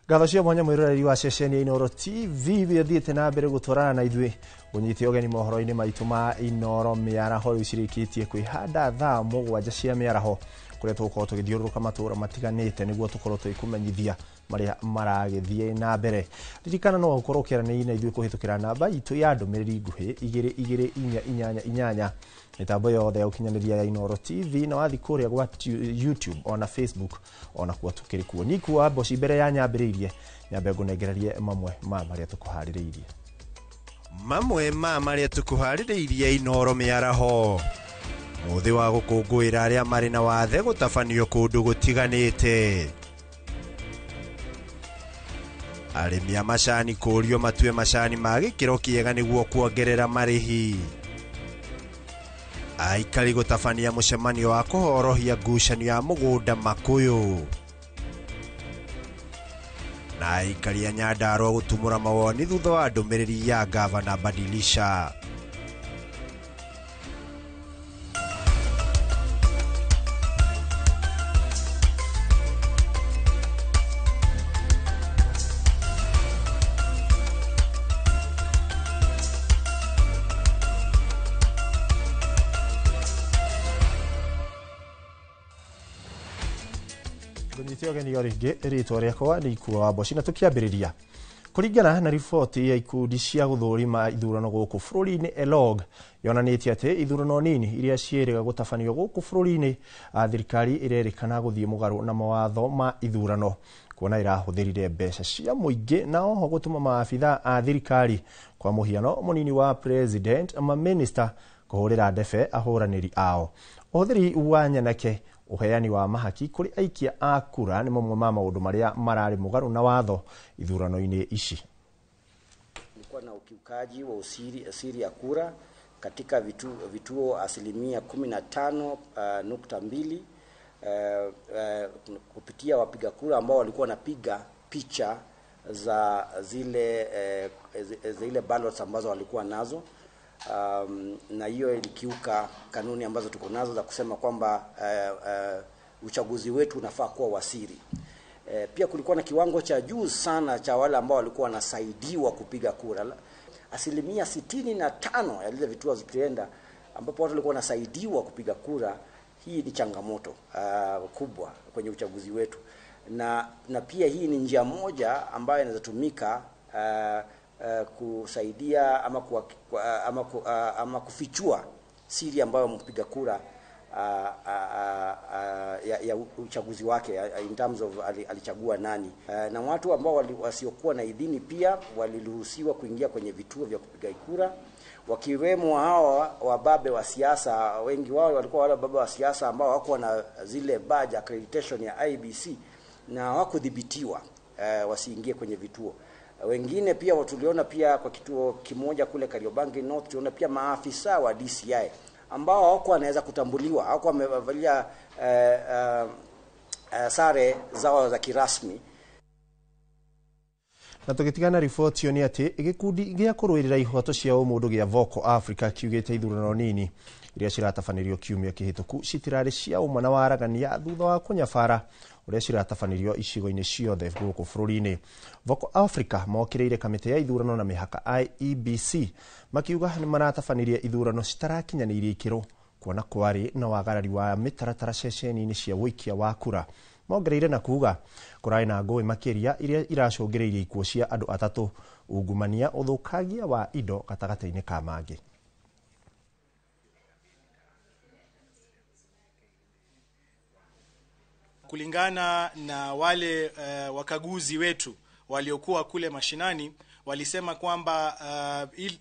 Ngatho cia mwanya mwiroreri wa ceceni ya Inooro TV wĩthiĩte na mbere gũtwarana na ithuĩ gũnyite ũgeni mohoro-inĩ maitũ ma Inooro mĩaraho rĩu cirĩkĩtie kwĩhanda thaa 7 cia mĩaraho kũrĩa tũgũkorwo tũgĩthiũrũrũka matũũra matiganĩte nĩguo tũkorwo tũgĩkũmenyithia marĩa maragĩthiĩ na mbere. Ririkana no ũkorwo ũkĩaranĩria na ithuĩ kũhĩtũkĩra namba itũ ya ndũmĩrĩri nguhĩ 22488 mĩtambo yothe ya ũkinyanĩria ya Inooro TV na wathiĩ kũrĩa gwa YouTube ona Facebook ona kuo tũkĩrĩ kuo. Nikuwa mboci mbere ya nyambĩrĩirie nyambe ngũnengererie mamwe ma marĩa tũkũharĩrĩirie. Mamwe ma marĩa tũkũharĩrĩirie Inooro mĩaraho. Mũthĩ wa gũkũngũĩra arĩa marĩ na wathe gũtabanio kũndũ gũtiganĩte. Arĩmi a macani kũũrio matue macani ma gĩkĩro kĩega nĩguo kuongerera marĩhi. Aikari gũtabania mũcemanio wa kũhorohia ngucanio ya mũgũnda Makuyu. Na aikari a Nyandarua gũtumũra mawoni thutha wa ndũmĩrĩri ya gavana Badilisha. Ngũnyite ũgeni o rĩngĩ rĩtwa rĩakwa nĩ Ikuo wa Mboci na tũkĩambĩrĩria kũringana na riboti ya ikundi cia gũthũrima ithurano gũkũ bũrũri-inĩ ELOG yonanĩtie atĩ ithurano nini iria ciĩrĩga gũtabanio gũkũ bũrũri-inĩ thirikari ĩrerĩkana gũthiĩ mũgarũ na mawatho ma ithurano kuona ĩrahũthĩrire mbeca cia mũingĩ na oho gũtũma maabitha a thirikari kwa mũhiano mũnini wa president maminista kũhũrĩra ndebe ahũranĩri ao. Ũhũthĩri wa nyanake ũheani wa mahaki kũrĩ aikia a kura nĩ mamwe ma maũndũ marĩa mararĩ mũgarũ na watho ithurano-inĩ ici. Kulikuwa na ukiukaji wa siri ya kura katika vituo 15.2% kupitia wapiga kura ambao walikuwa wanapiga picha za zile ballots ambazo walikuwa nazo. Na hiyo ilikiuka kanuni ambazo tuko nazo za kusema kwamba uchaguzi wetu unafaa kuwa wa siri. Pia kulikuwa na kiwango cha juu sana cha wale ambao walikuwa wanasaidiwa kupiga kura. 65% ya lile vituo zikienda ambapo watu walikuwa wanasaidiwa kupiga kura. Hii ni changamoto kubwa kwenye uchaguzi wetu. Na pia hii ni njia moja ambayo inaweza tumika kusaidia ama kufichua siri ambayo mpiga kura ya uchaguzi wake in terms of alichagua nani. Na watu ambao wasiokuwa na idhini pia waliruhusiwa kuingia kwenye vituo vya kupiga kura, wakiwemo hawa wababe wa siasa. Wengi wao walikuwa wale wababe wa siasa ambao hawakuwa na zile badge accreditation ya IEBC na hawakudhibitiwa wasiingie kwenye vituo. Wengine pia tuliona pia kwa kituo kimoja kule Kariobangi North, tuliona pia maafisa wa DCI ambao hawakuwa wanaweza kutambuliwa, hawakuwa wamevalia sare zao za kirasmi. Na tũgĩtigana riboti ĩyo nĩ atĩ gĩkundi gĩa kũrũĩrĩra ihoto cia ũmũndũ gĩa Voco Africa kiugĩte ithurano nini iria ciratabanĩrio kiumia kĩhĩtũku citirarĩ cia ũma na waragania thutha wa kũnyabara ũrĩa ciratabanĩrio icigo-inĩ ciothe gũkũ bũrũri-inĩ. Voco Africa mokĩrĩire kamĩtĩ ya ithurano na mĩhaka IEBC makiuga nĩ maratabanĩrie ithurano citarakinyanĩirie ikĩro kuona kwarĩ na wagarari wa mĩtaratara ceceni-inĩ cia ũikia wa kura. Mongereire na kuga kũrarĩ na ngũĩ makĩria iria iracũngĩrĩirie ikuũ cia andũ atatũ, ungumania, ũthũkangia wa indo gatagatĩ-inĩ ka mangĩ. Kulingana na wale wakaguzi wetu waliokuwa kule mashinani, walisema kwamba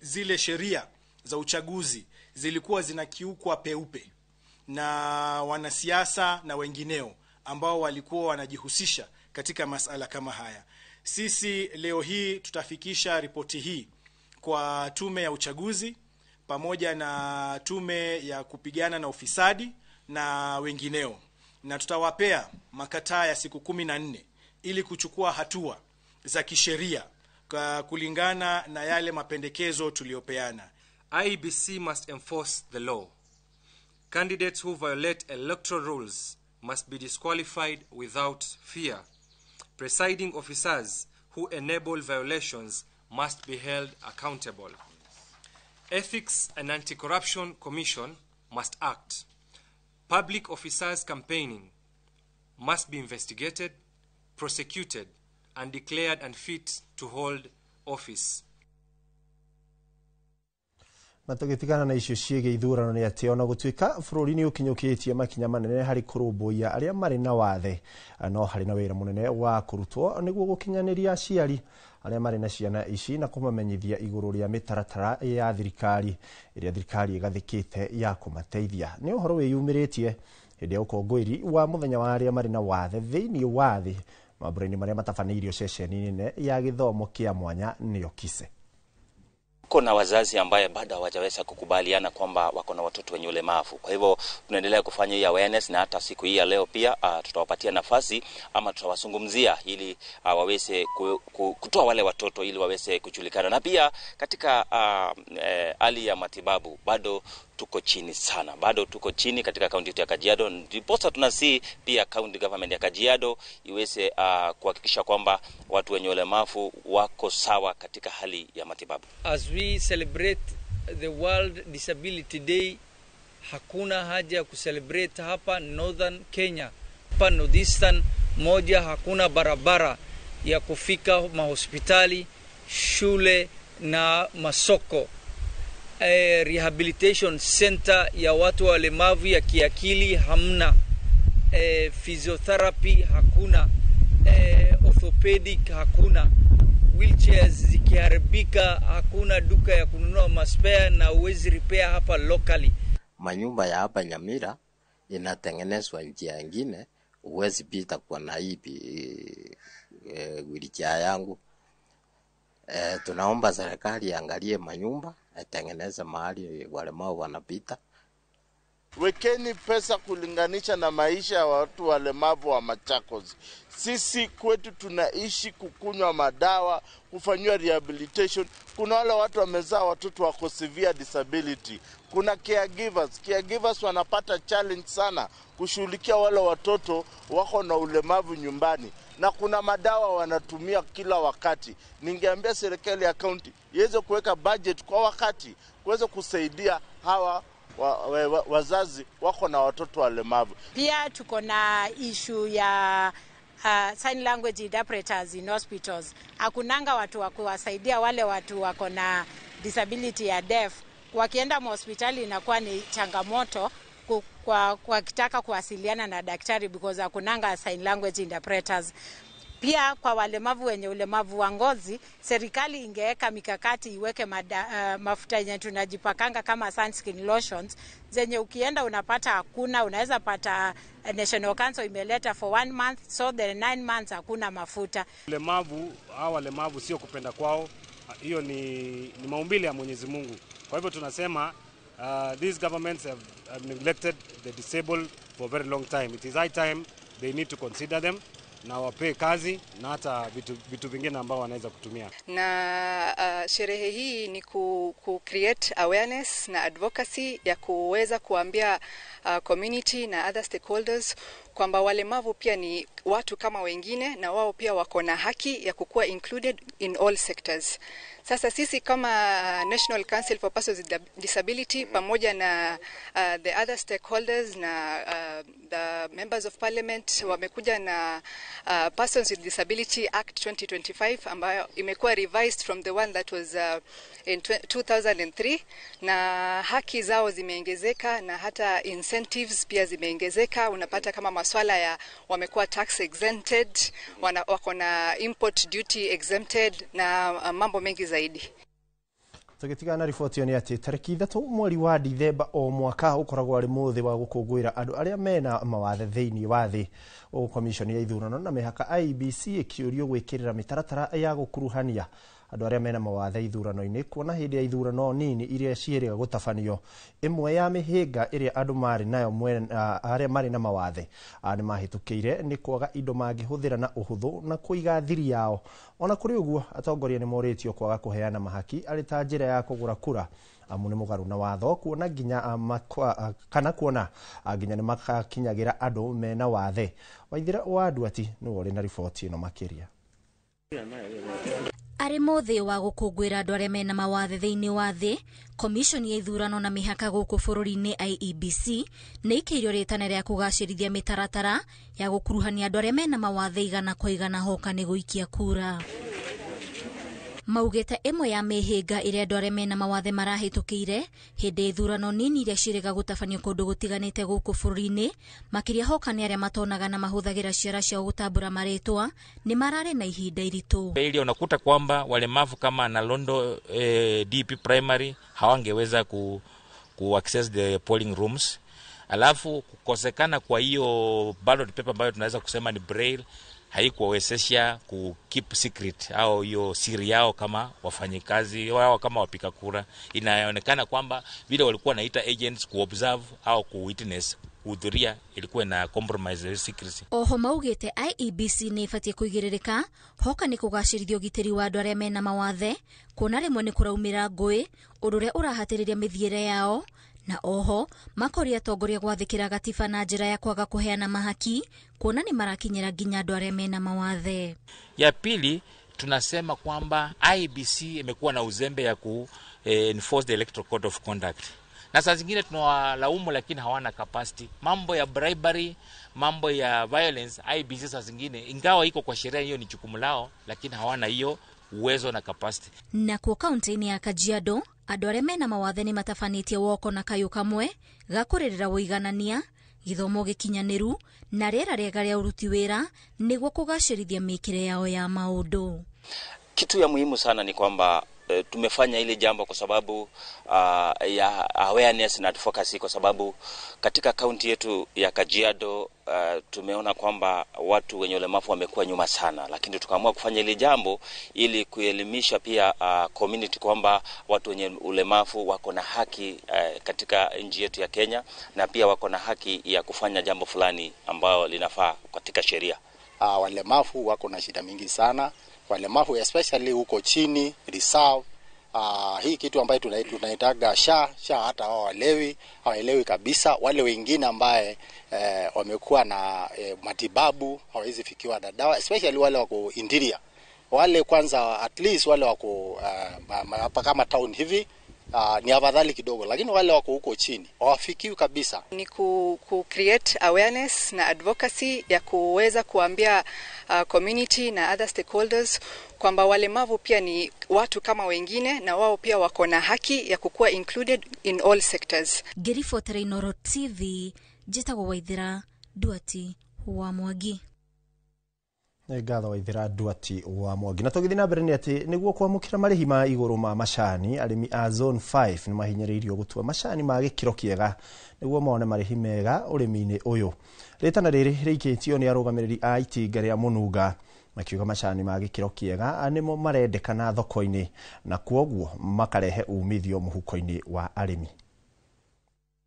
zile sheria za uchaguzi zilikuwa zinakiukwa peupe na wanasiasa na wengineo ambao walikuwa wanajihusisha katika masala kama haya. Sisi leo hii tutafikisha ripoti hii kwa tume ya uchaguzi pamoja na tume ya kupigana na ufisadi na wengineo, na tutawapea makataa ya siku 14 ili kuchukua hatua za kisheria kulingana na yale mapendekezo tuliopeana. IEBC must enforce the law. Candidates who violate electoral rules must be disqualified without fear. Presiding officers who enable violations must be held accountable. Ethics and Anti-Corruption Commission must act. Public officers campaigning must be investigated, prosecuted, and declared unfit to hold office. Na tũgĩtigana na icio ciĩgiĩ ithurano nĩ atĩ ona gũtuĩka bũrũri nĩ ũkinyũkĩtie makinya manene harĩ kũrũmbũiya arĩa marĩ na wathe, no harĩ na wĩra mũnene wa kũrutwo nĩguo gũkinyanĩria aciari arĩa marĩ na ciana ici na kũmamenyithia igũrũ rĩa mĩtaratara ya thirikari ĩrĩa thirikari ĩgathĩkĩte ya kũmateithia. Nĩ ũhoro wĩyumĩrĩtie hĩndĩ ya ũkũngũĩri wa mũthenya wa arĩa marĩ na wathe thĩinĩ wa thĩ mambura-inĩ marĩa matabanĩirio ceceni nene ya gĩthomo kĩa mwanya nĩyo KISE. Kuna wazazi ambaye bado hawajaweza kukubaliana kwamba wako na watoto wenye ulemavu. Kwa hivyo tunaendelea kufanya hii awareness, na hata siku hii ya leo pia tutawapatia nafasi ama tutawazungumzia ili waweze kutoa wale watoto ili waweze kujulikana. Na pia katika hali ya matibabu bado tuko chini sana, bado tuko chini katika kaunti yetu ya Kajiado. Ndiposa tunasi pia county government ya Kajiado iweze kuhakikisha kwamba watu wenye ulemavu wako sawa katika hali ya matibabu. As we celebrate the World Disability Day, hakuna haja ya kucelebrate hapa Northern Kenya. Hapa Northeastern moja, hakuna barabara ya kufika mahospitali, shule na masoko. Rehabilitation center ya watu walemavu ya kiakili hamna. Physiotherapy hakuna. Orthopedic hakuna. Wheelchairs zikiharibika hakuna duka ya kununua maspare na uwezi repair hapa locally. Manyumba ya hapa Nyamira inatengenezwa njia nyingine, uwezi pita kwa na hii wheelchair yangu. Tunaomba serikali iangalie manyumba, itengeneze mahali walemavu wanapita. Wekeni pesa kulinganisha na maisha ya watu walemavu wa Machakos. Sisi kwetu tunaishi kukunywa madawa, kufanyiwa rehabilitation. Kuna wale watu wamezaa watoto wako severe disability. Kuna caregivers. Caregivers wanapata challenge sana kushughulikia wale watoto wako na ulemavu nyumbani. Na kuna madawa wanatumia kila wakati. Ningeambia serikali ya county iweze kuweka budget kwa wakati kuweza kusaidia hawa wazazi wako na watoto walemavu. Pia tuko na issue ya sign language interpreters in hospitals. Hakunanga watu wa kuwasaidia wale watu wako na disability ya deaf. Wakienda hospitali inakuwa ni changamoto kwa kitaka kuwasiliana na daktari because hakunanga sign language interpreters. Pia kwa walemavu wenye ulemavu wa ngozi, serikali ingeweka mikakati, iweke mafuta yenye tunajipakanga kama sunscreen lotions zenye ukienda unapata hakuna. Unaweza pata National Council imeleta for 1 month, so the 9 months hakuna mafuta. Ulemavu, hawa walemavu sio kupenda kwao, hiyo ni maumbile ya Mwenyezi Mungu. Kwa hivyo tunasema these governments have neglected the disabled for a very long time. It is high time they need to consider them na wape kazi na hata vitu vingine ambao wanaweza kutumia. Na sherehe hii ni ku create awareness na advocacy ya kuweza kuambia community na other stakeholders kwamba walemavu pia ni watu kama wengine na wao pia wako na haki ya kukua included in all sectors. Sasa sisi kama National Council for Persons with Disability pamoja na the other stakeholders na the members of parliament wamekuja na Persons with Disability Act 2025 ambayo imekuwa revised from the one that was in 2003, na haki zao zimeongezeka na hata incentives pia zimeongezeka. Unapata kama maswala ya wamekuwa tax exempted, wako na import duty exempted na mambo mengi zaidi. Tũgĩtigana na riboti ĩyo nĩ atĩ tarĩki 3 mweri wa Dithemba o mwaka ũkoragwo arĩ mũthĩ wa gũkũngũĩra andũ arĩa mena mawathe thĩinĩ wa thĩ. Ũguo komishoni ya ithurano na mĩhaka IEBC ĩkĩũrio gwĩkĩrĩra mĩtaratara ya gũkuruhania andũ arĩa mena mawathe ithurano-inĩ, kuona hĩndĩ ya ithurano nini iria ciĩrĩga gũtabanio ĩmwe ya mĩhĩnga ĩrĩa andũ marĩ nayo arĩa marĩ na mawathe nĩ mahĩtũkĩire nĩ kwaga indo mangĩhũthĩra na ũhũthũ na kũiga thiri yao. Ona kũrĩ ũguo atongoria nĩ morĩtio kwaga kũheana mahaki arĩ ta njĩra ya kũgũra kura Amu nĩ mũgarũ na watho kuona nginya kana kuona nginya nĩ makakinyagĩra andũ mena wathe. Waithira wa Nduati nĩwe ũrĩ na riboti ĩno makĩria. Arĩ mũthĩ wa gũkũngũĩra andũ arĩa mena mawathe thĩinĩ wa thĩ, Komishoni ya ithurano na mĩhaka gũkũ bũrũri-inĩ IEBC nĩ ikĩirio rĩtana rĩa kũgacĩrithia mĩtaratara ya gũkuruhania andũ arĩa mena mawathe igana kwa igana hoka nĩ gũikia kura. Maugĩte ĩmwe ya mĩhĩnga ĩrĩa andũ arĩa mena mawathe marahĩtũkĩire hĩndĩ ya ithurano nini iria ciĩrĩga gũtabanio kũndũ gũtiganĩte gũkũ bũrũri-inĩ, makĩria hoka nĩ arĩa matonaga na mahũthagĩra ciara ciao gũtambũra marĩtwa, nĩ mararĩ na ihinda iritũ. Ili unakuta kwamba walemavu kama Nalondo DP primary hawangeweza ku access the polling rooms. Alafu kukosekana kwa hiyo ballot paper ambayo tunaweza kusema ni braille haikuwawezesha ku keep secret au hiyo siri yao kama wafanyikazi wao kama wapika kura. Inaonekana kwamba vile walikuwa naita agents ku observe au ku witness kuhudhuria ilikuwa na compromise secrecy. Oho maugite IEBC nĩ ĩbatiĩ kũigĩrĩrĩka hoka nĩ kũgacĩrithia ũgitĩri wa andũ arĩa mena mawathe, kuona rĩmwe nĩ kũraumĩra ngũĩ ũndũ ũrĩa ũrahatĩrĩria mĩthiĩre yao, na oho makoria atongoria gwathĩkĩra gatiba na njĩra ya kwaga kũheana mahaki kuona nĩ marakinyĩra nginya andũ arĩa mena mawathe. Ya pili tunasema kwamba IEBC imekuwa na uzembe ya ku enforce the electoral code of conduct. Na saa zingine tunawalaumu lakini hawana capacity. Mambo ya bribery, mambo ya violence, IEBC saa zingine ingawa iko kwa sheria hiyo ni jukumu lao, lakini hawana hiyo uwezo na capacity. Na kwa kaunti ya Kajiado andũ arĩa mena mawathe nĩ matabanĩtie woko na kayũ kamwe ga kũrĩrĩra ũiganania, gĩthomo gĩkinyanĩru na rĩera rĩega rĩa ũruti wĩra nĩguo kũgacĩrithia mĩkĩre yao ya maũndũ. Kitu ya muhimu sana ni kwamba tumefanya hili jambo kwa sababu ya awareness na advocacy, kwa sababu katika kaunti yetu ya Kajiado tumeona kwamba watu wenye ulemavu wamekuwa nyuma sana, lakini tukaamua kufanya hili jambo ili kuelimisha pia community kwamba watu wenye ulemavu wako na haki katika nchi yetu ya Kenya, na pia wako na haki ya kufanya jambo fulani ambao linafaa katika sheria. Walemavu wako na shida mingi sana. Walemavu especially huko chini reserve, hii kitu ambayo tunaitaga SHA hata hawaelewi kabisa. Wale wengine ambaye wamekuwa na matibabu hawawezi fikiwa na dawa, especially wale wako interior. Wale kwanza at least wale wako hapa kama town hivi ni afadhali kidogo, lakini wale wako huko chini hawafikiwi kabisa. Ni ku create awareness na advocacy ya kuweza kuambia community na other stakeholders kwamba walemavu pia ni watu kama wengine na wao pia wako na haki ya kukua included in all sectors. Ngĩribotera Inooro TV, njĩtagwo Waithira Nduati wa Mwangi. Ngatho Waithira Nduati wa Mwangi. Na tũgĩthiĩ na mbere nĩ atĩ nĩguo kwamũkĩra marĩhi ma igũrũ ma macani, arĩmi a Zone 5 nĩ mahinyĩrĩirio gũtua macani ma gĩkĩro kĩega nĩguo mone marĩhi mega ũrĩmi-inĩ ũyũ. Rĩtana rĩrĩ rĩikĩtio nĩ arũgamĩrĩri a itinga rĩa Mũnunga makiuga macani ma gĩkĩro kĩega nĩmo marendekana thoko-inĩ na kwoguo makarehe umithio mũhuko-inĩ wa arĩmi.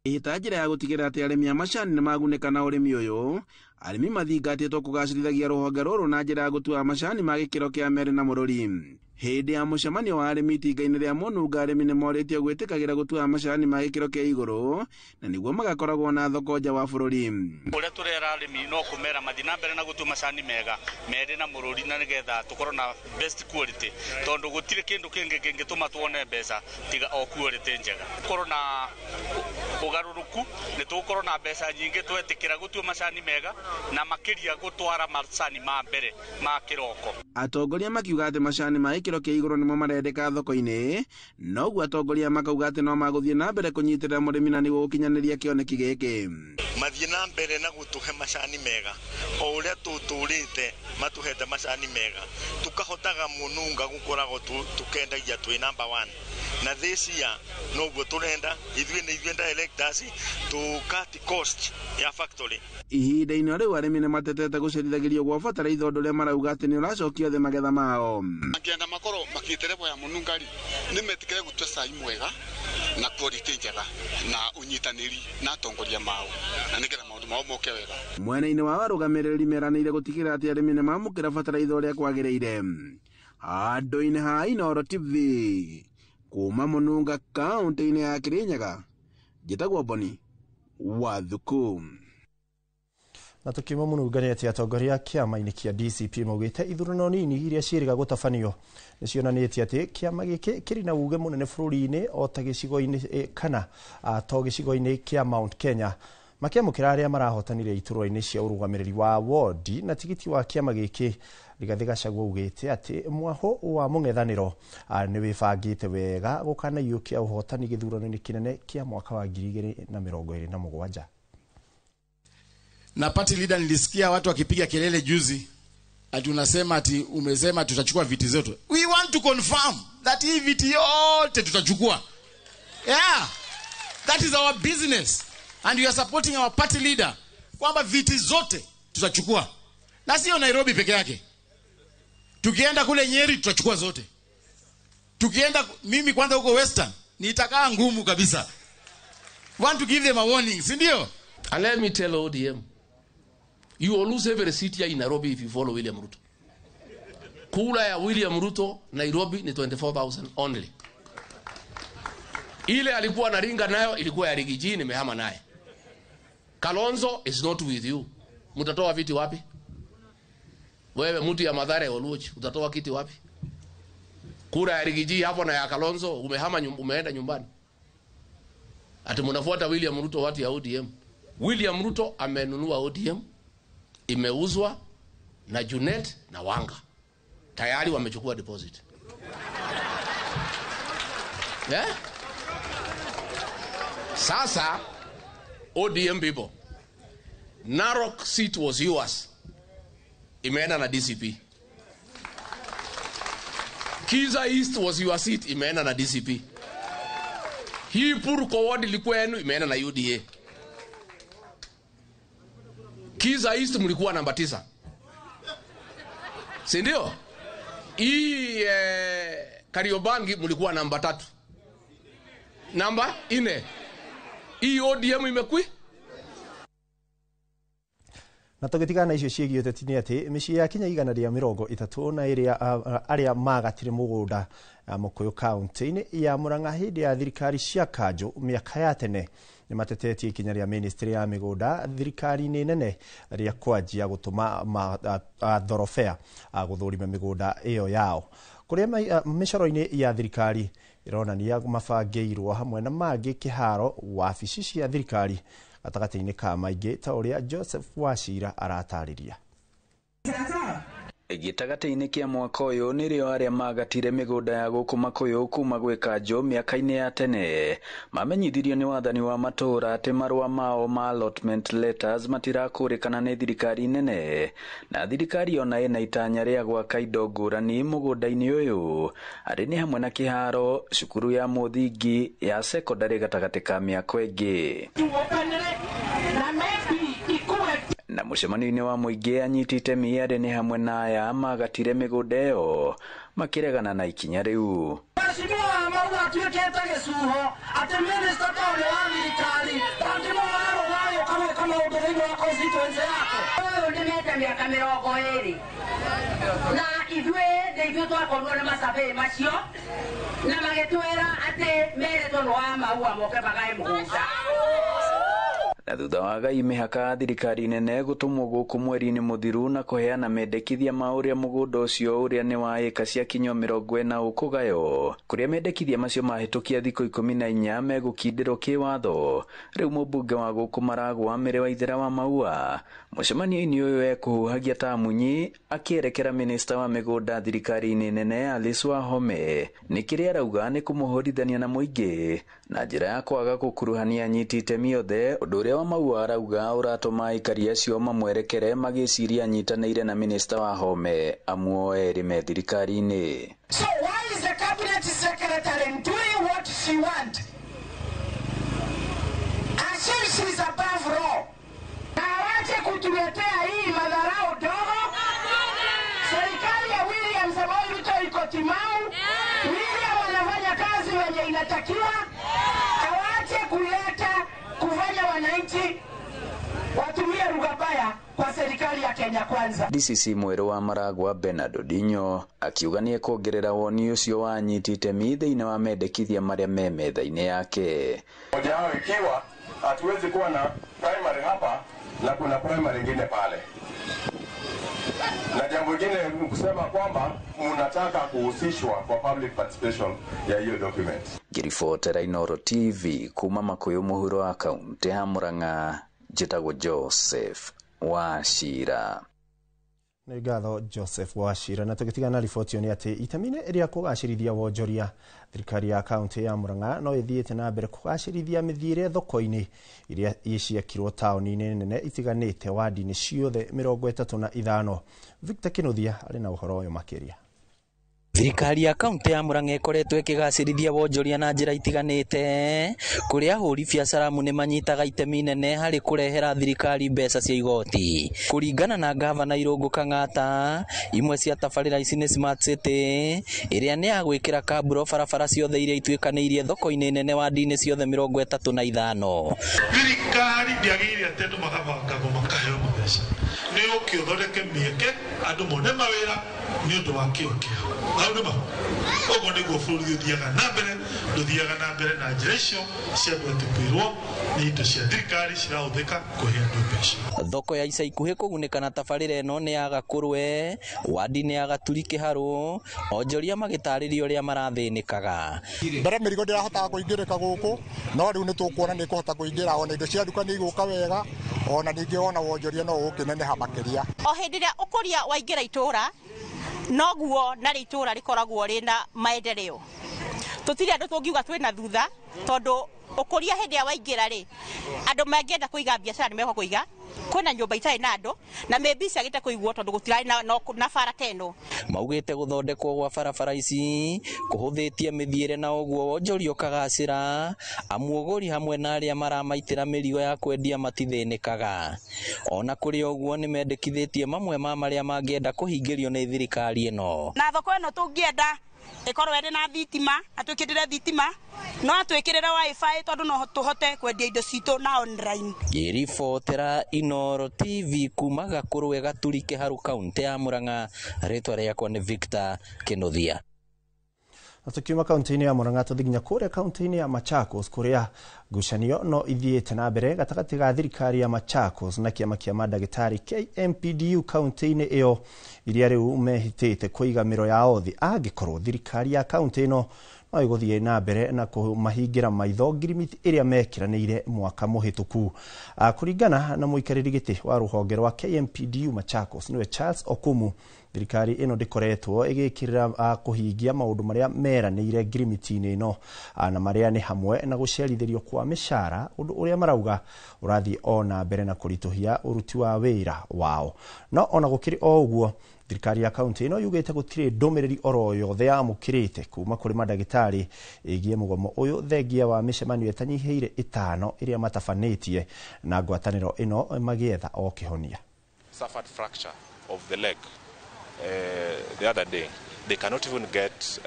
Ĩta njĩra ya gũtigĩrĩra atĩ arĩmi a macani nĩ magunĩka na ũrĩmi ũyũ, arĩmi mathingatĩtwo kũgacĩrithagia rũhonge rũrũ na njĩra ya gũtua macani ma gĩkĩro kĩa merĩ na mũrũri. Hĩndĩ ya mũcemanio wa arĩmi itinga-inĩ rĩa Mũnunga, arĩmi nĩ morĩtio gwĩtĩkagĩra gũtua macani ma gĩkĩro kĩa igũrũ na nĩguo magakoragwo na thoko nja wa bũrũri. Ũrĩa tũrera arĩmi no kũmera mathiĩ na mbere na gũtua macani mega merĩ na mũrũri, na nĩgetha tũkorwo na best quality, tondũ gũtirĩ kĩndũ kĩngĩ kĩngĩtũma tuone mbeca tiga o quality njega. Gũkorwo na ũgarũrũku nĩ tũgũkorwo na mbeca nyingĩ twetĩkĩra gũtua macani mega na makĩria gũtwara macani ma mbere ma kĩroko. Atongoria makiuga atĩ macani ma gĩkĩro kĩa igũrũ nĩmo marendeka thoko-inĩ, noguo atongoria makauga atĩ no magũthiĩ na mbere kũnyitĩrĩra mũrĩmi na nĩguo gũkinyanĩria kĩoneki gĩkĩ. Mathiĩ na mbere na gũtũhe macani mega o ũrĩa tũtũrĩte matũhete macani mega, tũkahotaga Mũnunga gũkoragwo tũkendagia twĩ number 1 na this year noguo tũrenda ithuĩ nĩ ithuĩ directors to cut cost ya factory. Ihinda-inĩ rĩu arĩmi nĩ matetete gũcerithagĩrio gwa bataraitha ũndũ ũrĩa marauga atĩ nĩ ũracokia thĩ magetha mao. Mangĩenda makorwo makinyĩte level ya Mũnunga rĩ, nĩ metĩkĩre gũtua cai mwega na quality njega na ũnyitanĩri na atongoria mao, na nĩgetha maũndũ mao moke wega. Mwena-inĩ wa arũgamĩrĩri meranĩire gũtigĩrĩra atĩ arĩmi nĩ mamũkĩra bataraitha ũrĩa kwagĩrĩire. Handũ-inĩ ha Inooro TV, Kuma Mununga kaunti-inĩ ya Kirinyaga, njĩtagwo Boni Wathuku. Na tukiuma Mununga nĩ atĩ atongoria kĩama-inĩ kĩa DCP maugĩte ithurano nini iria ciĩrĩga gũtabanio nĩ cionanĩtie atĩ kĩama gĩkĩ kĩrĩ na uge mũnene bũrũri-inĩ o ta gĩcigo-inĩ kana to gĩcigo-inĩ kĩa Mount Kenya, makĩamũkĩra arĩa marahotanire iturwa-inĩ cia ũrũgamĩrĩri wa wodi na tigiti wa kĩama gĩkĩ. Rigathĩ Gachagua augĩte atĩ mwaho wa mũng'ethanĩro nĩ wĩbangĩte wega gũkanaiyũkia ũhotani gĩthurano-inĩ kĩnene kĩa mwaka wa 2027. Na party leader, nilisikia watu wakipiga kelele juzi ati unasema ati umesema tutachukua viti zetu. We want to confirm that hii viti yote tutachukua. Yeah, that is our business and we are supporting our party leader kwamba viti zote tutachukua. Na sio Nairobi peke yake. Tukienda kule Nyeri tutachukua zote. Tukienda mimi kwanza huko Western nitakaa ngumu kabisa. Want to give them a warning, si ndio? And let me tell ODM, you will lose every seat here in Nairobi if you follow William Ruto. Kura ya William Ruto Nairobi ni 24,000 only. Ile alikuwa naringa nayo ilikuwa ya Rigiji, nimehama naye. Kalonzo is not with you. Mutatoa viti wapi? Wewe mtu ya Mathare Oluoch, utatoa kiti wapi? Kura ya Rigiji hapo na ya Kalonzo umehama, umeenda nyumbani. Ati mnafuata William Ruto watu ya ODM. William Ruto amenunua ODM, imeuzwa na Junet na Wanga. Tayari wamechukua deposit. Yeah? Sasa ODM people, Narok seat was yours. Imeenda na DCP. Kiza East was your seat, imeenda na DCP. Hii Purko ward ilikuwa yenu, imeenda na UDA. Kiza East mlikuwa namba 9. Si ndio? Hii Kariobangi mlikuwa namba 3. Namba 4. Hii ODM imekui? Na tũgĩtigana na icio ciĩgiĩ ũteti nĩ atĩ mĩciĩ ya Kenya 130 na ĩrĩa arĩa magatire mũgũnda Mũkũyũ kaunti-inĩ ya Murang'a hĩndĩ ya thirikari cia kanjũ mĩaka ya tene nĩ matetetie ikinya rĩa ministry ya mĩgũnda thirikari-inĩ nene rĩa kwanjia gũtũma thorobea gũthũrima mĩgũnda ĩyo yao. Kũrĩa mĩcoro-inĩ ya thirikari ĩronania mabangĩirwo hamwe na mangĩ kĩharo wabici cia thirikari gatagatĩ-inĩ ka maingĩ ta ũrĩa Joseph Wachira aratarĩria. Gĩtagatĩ-inĩ kĩa mwaka ũyũ nĩrĩo arĩa magatire mĩgũnda ya gũkũ Makũyũ kuma gwĩ kanjũ mĩaka-inĩ ya tene mamenyithirio nĩ wathani wa matũũra atĩ marũa mao ma allotment letters matirakũrĩkana nĩ thirikari nene, na thirikari ona ĩna itanya rĩa gwaka indo ngũrani mũgũnda-inĩ ũyũ arĩ nĩ hamwe na kĩharo, cukuru ya mũthingi ya sekondarĩ gatagatĩ ka mĩako ĩngĩ. Na mũcemanio-inĩ wa mũingĩ anyiti itemi arĩ nĩ hamwe na aya magatire mĩgũnda ĩyo makĩregana na ikinya rĩu. Mheshimiwa Maua atuĩkĩte gĩcuho atĩ minister ta ũrĩa wa thirikari ndangĩmũgarũra ũkamwĩka maũndũ thĩinĩ wa constituency yake. Ũyũ ndĩmete mĩaka 20 na ithuĩ nĩ ithuĩ twakorirwo nĩ masurvey macio na magĩtwĩra atĩ merĩtwo nĩ wa Maua moke magae mũgũnda. Na thutha wa gai mĩhaka thirikari nene gũtũmwo gũkũ mweri-inĩ mũthiru na kũheana mendekithia ma ũrĩa mũgũnda ũcio ũrĩa nĩ wa ĩka cia kinyo 40 ũkũgaywo, kũrĩa mendekithia macio mahĩtũkia thikũ 14 megũkindĩrwo kĩwatho. Rĩu mũmbunge wa gũkũ Maragwa Mary Waithera wa Maua mũcemanio-inĩ ũyũ ekũhuhagia ta munyi akĩerekera minista wa mĩgũnda thirikari-inĩ nene Alice Wahome nĩ kĩrĩa arauga nĩ kũmũhũrithania na mũingĩ na njĩra ya kwaga gũkuruhania anyiti itemi othe, ũndũ ũrĩa wa Maua arauga ũratũma aikari acio mamwerekere magĩciria anyitanĩire na minista Wahome amu o erĩ me thirikari-inĩ. So why is the cabinet secretary doing what she want? As if she's above law. Na awache kutuletea hii madharau dogo. Serikali ya William Samoei Ruto iko timamu. William anafanya kazi wenye inatakiwa. Awache kuleta kufanya wananchi watumie lugha baya kwa wa serikali ya Kenya Kwanza. DCC mwerũ wa Maragwa Bernard Odinyo akiuga nĩ ekuongerera woni ũcio wa anyiti itemi thĩinĩ wa mendekithia marĩa me metha-inĩ yake. Moja yao ikiwa hatuwezi kuwa na primary hapa na kuna primary ingine pale, na jambo jingine kusema kwamba mnataka kuhusishwa kwa public participation ya hiyo document. Ngĩribotera Inooro TV kuma Makuyu mũhuro wa kaunti ya Murang'a, njĩtagwo Joseph Wachira. Nĩ ngatho Joseph Wachira. Na tũgĩtigana na riboti ĩyo nĩ atĩ itemi-inĩ rĩa kũgacĩrithia wonjoria, thirikari ya kaunti ya Murang'a no ĩthiĩte na mbere kũgacĩrithia mĩthiĩre thoko-inĩ iria ciakirwo taũni-inĩ nene itiganĩte wadi-inĩ ciothe 35. Victor Kinuthia arĩ na ũhoro ũyũ makĩria. Thirikari ya kaunti ya Murang'a ĩkoretwo ĩkĩgacĩrithia wonjoria na njĩra itiganĩte, kũrĩa ahũri biacara nĩ manyitaga itemi inene harĩ kũrehera thirikari mbeca cia igoti. Kũringana na gavana Irũngũ Kang'ata, imwe cia tabarĩra ici nĩ Smart City, ĩrĩa nĩ ya gwĩkĩra kamburo barabara ciothe iria ituĩkanĩirie thoko-inĩ nene wadi-inĩ ciothe 35. Thirikari ndĩagĩrĩire atĩ andũ magabangagwo makaheo mbeca, nĩ ũke ũthondeke mĩeke andũ mone mawĩra nĩ ũndũ wa kĩo kĩao. Hau nĩ ma ũguo nĩguo bũrũri ũthiaga na mbere, ndũthiaga na mbere na njĩra icio cia andũ atĩ kwĩrwo nĩ indo cia thirikari cirahũthĩka kũhe andũ mbeca. Thoko ya ica ikuhĩ kũgunĩka na tabarĩra ĩno nĩ ya Gakũrwe, wadi-inĩ ya Gaturi Kĩharũ, onjoria magĩtarĩria ũrĩa marathĩnĩkaga. Mbere mĩrigo ndĩrahotaga kũingĩrĩka gũkũ, no rĩu nĩ tũkuona nĩ ĩkũhota kũingĩra, ona indo cia nduka nĩ igũka wega, ona ningĩ ona wonjoria no ũkĩneneha makĩria. O hĩndĩ ĩrĩa ũkũria waingĩra itũra, noguo narĩ itũra rĩkoragwo rĩna maendeleo. Tũtirĩ andũ tũngiuga twĩna thutha, tondũ ũkũria hĩndĩ ĩrĩa waingĩra rĩ, andũ mangĩenda kũiga biacara nĩ mekũiga, kwĩna nyũmba itarĩ na andũ na maybe ciagĩte kũigwo tondũ gũtirarĩ na bara ta ĩno. Maugĩte gũthondekwo gwa barabara ici kũhũthĩtie mĩthiĩre na ũguo wonjoria ũkagacĩra, amu ũgũri hamwe na arĩa maramaitĩra mĩrigo ya kwendia matithĩnĩkaga. Ona kũrĩ ũguo nĩ mendekithĩtie mamwe ma marĩa mangĩenda kũhingĩrio nĩ thirikari ĩno. Na thoko ĩno tũngĩenda ĩkorwo ĩrĩ na thitima, atwĩkĩrĩre thitima, no atwĩkĩrĩre wifi tondũ no tũhote kwendia indo citũ na online. Ngĩribotera Inooro TV kuma Gakũrwe Gaturi Kĩharũ kaunti ya Murang'a, rĩtwa rĩakwa nĩ Victor Kinuthia. Na tukiuma kaunti-inĩ ya Murang'a tũthiĩ nginya kũrĩa kaunti-inĩ ya Machakos kũrĩa ngucanio no ithiĩte na mbere gatagatĩ ga thirikari ya Machakos na kĩama kĩa mandagĩtarĩ KMPDU kaunti-inĩ ĩyo iria rĩu mehĩtĩte kũiga mĩro yao thĩ angĩkorwo thirikari ya kaunti ĩno no ĩgũthiĩ na mbere na kũmahingĩra maitho ngirimiti ĩrĩa mekĩranĩire mwaka mũhĩtũku. Kũringana na mũikarĩri gĩtĩ wa rũhonge rwa KMPDU Machakos nĩwe Charles Okumu, thirikari ĩno ndĩkoretwo ĩgĩkĩrĩra kũhingia maũndũ marĩa meranĩire ngirimiti-inĩ ĩno, na marĩa nĩ hamwe na gũcerithĩrio kwa mĩcara, ũndũ ũrĩa marauga ũrathiĩ o na mbere na kũritũhia ũruti wa wĩra wao. No ona gũkĩrĩ o ũguo, thirikari ya kaunti ĩno yugĩte gũtirĩ ndũmĩrĩri oro yothe yamũkĩrĩte kuma kũrĩ mandagĩtarĩ ĩgiĩ mũgomo ũyũ thengia wa mĩcemanio ĩtanyihĩire 5 ĩrĩa matabanĩtie na ngwatanĩro ĩno magĩetha o kĩhonia. Suffered fracture of the leg the other day. They cannot even get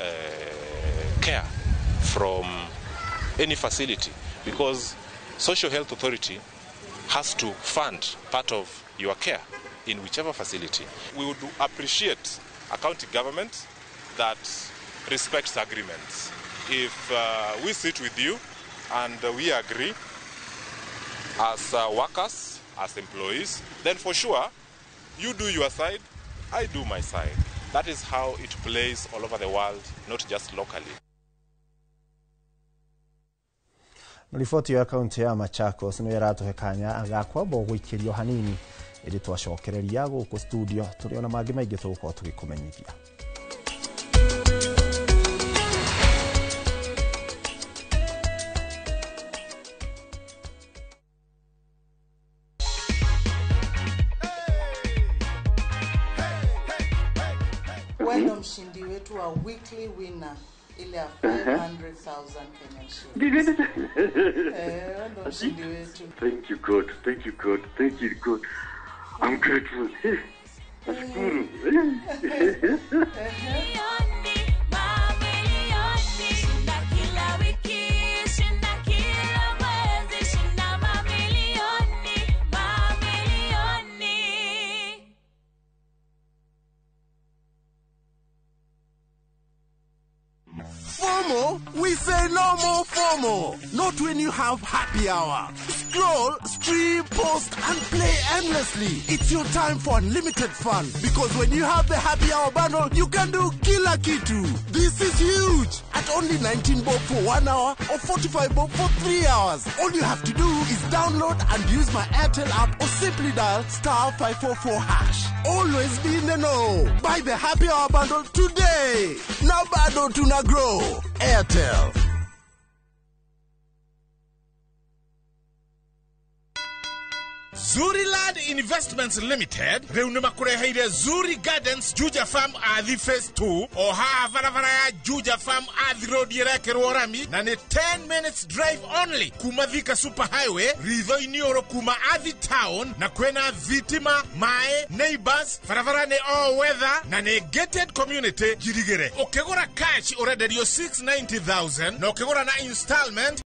care from any facility because Social Health Authority has to fund part of your care in whichever facility. We would appreciate a county government that respects agreements. If we sit with you and we agree as workers, as employees, then for sure you do your side, I do my side. That is how it plays all over the world, not just locally. Riboti ya kaunti ya Machakos nĩ ĩratũhe kanya ga kwamba gũikĩrio hanini ĩndĩ twacokereria gũkũ studio tũrĩ ona mangĩ maingĩ tũgũkorwo tũgĩkũmenyithia. Wewe ndo mshindi wetu wa weekly winner ile ya 500,000 Kenyan shillings. Wewe ndo mshindi wetu. Thank you God, thank you God, thank you God. I'm grateful. Nashukuru. FOMO? We say no more FOMO. Not when you have happy hour. Scroll, stream, post, and play endlessly. It's your time for unlimited fun. Because when you have the happy hour bundle, you can do kila kitu. This is huge. At only 19 bob for 1 hour or 45 bob for 3 hours. All you have to do is download and use my Airtel app or simply dial *544#. Always be in the know. Buy the happy hour bundle today. Now bado tuna grow. Airtel. Zuriland Investments Limited rĩu nĩ makũreheire Zuri Gardens Juja Farm Athi Phase 2 o haha barabara ya Juja Farm Athi Road ĩrekĩrwo rami na nĩ 10 minutes drive only kuma Thika Super Highway ritho-inĩ ũrũ kuma Athi Town na kwĩna thitima maĩ neighbors barabara nĩ all weather na nĩ gated community njirigĩre ũkĩgũra cash ũrenderio 690,000 na ũkĩgũra na installment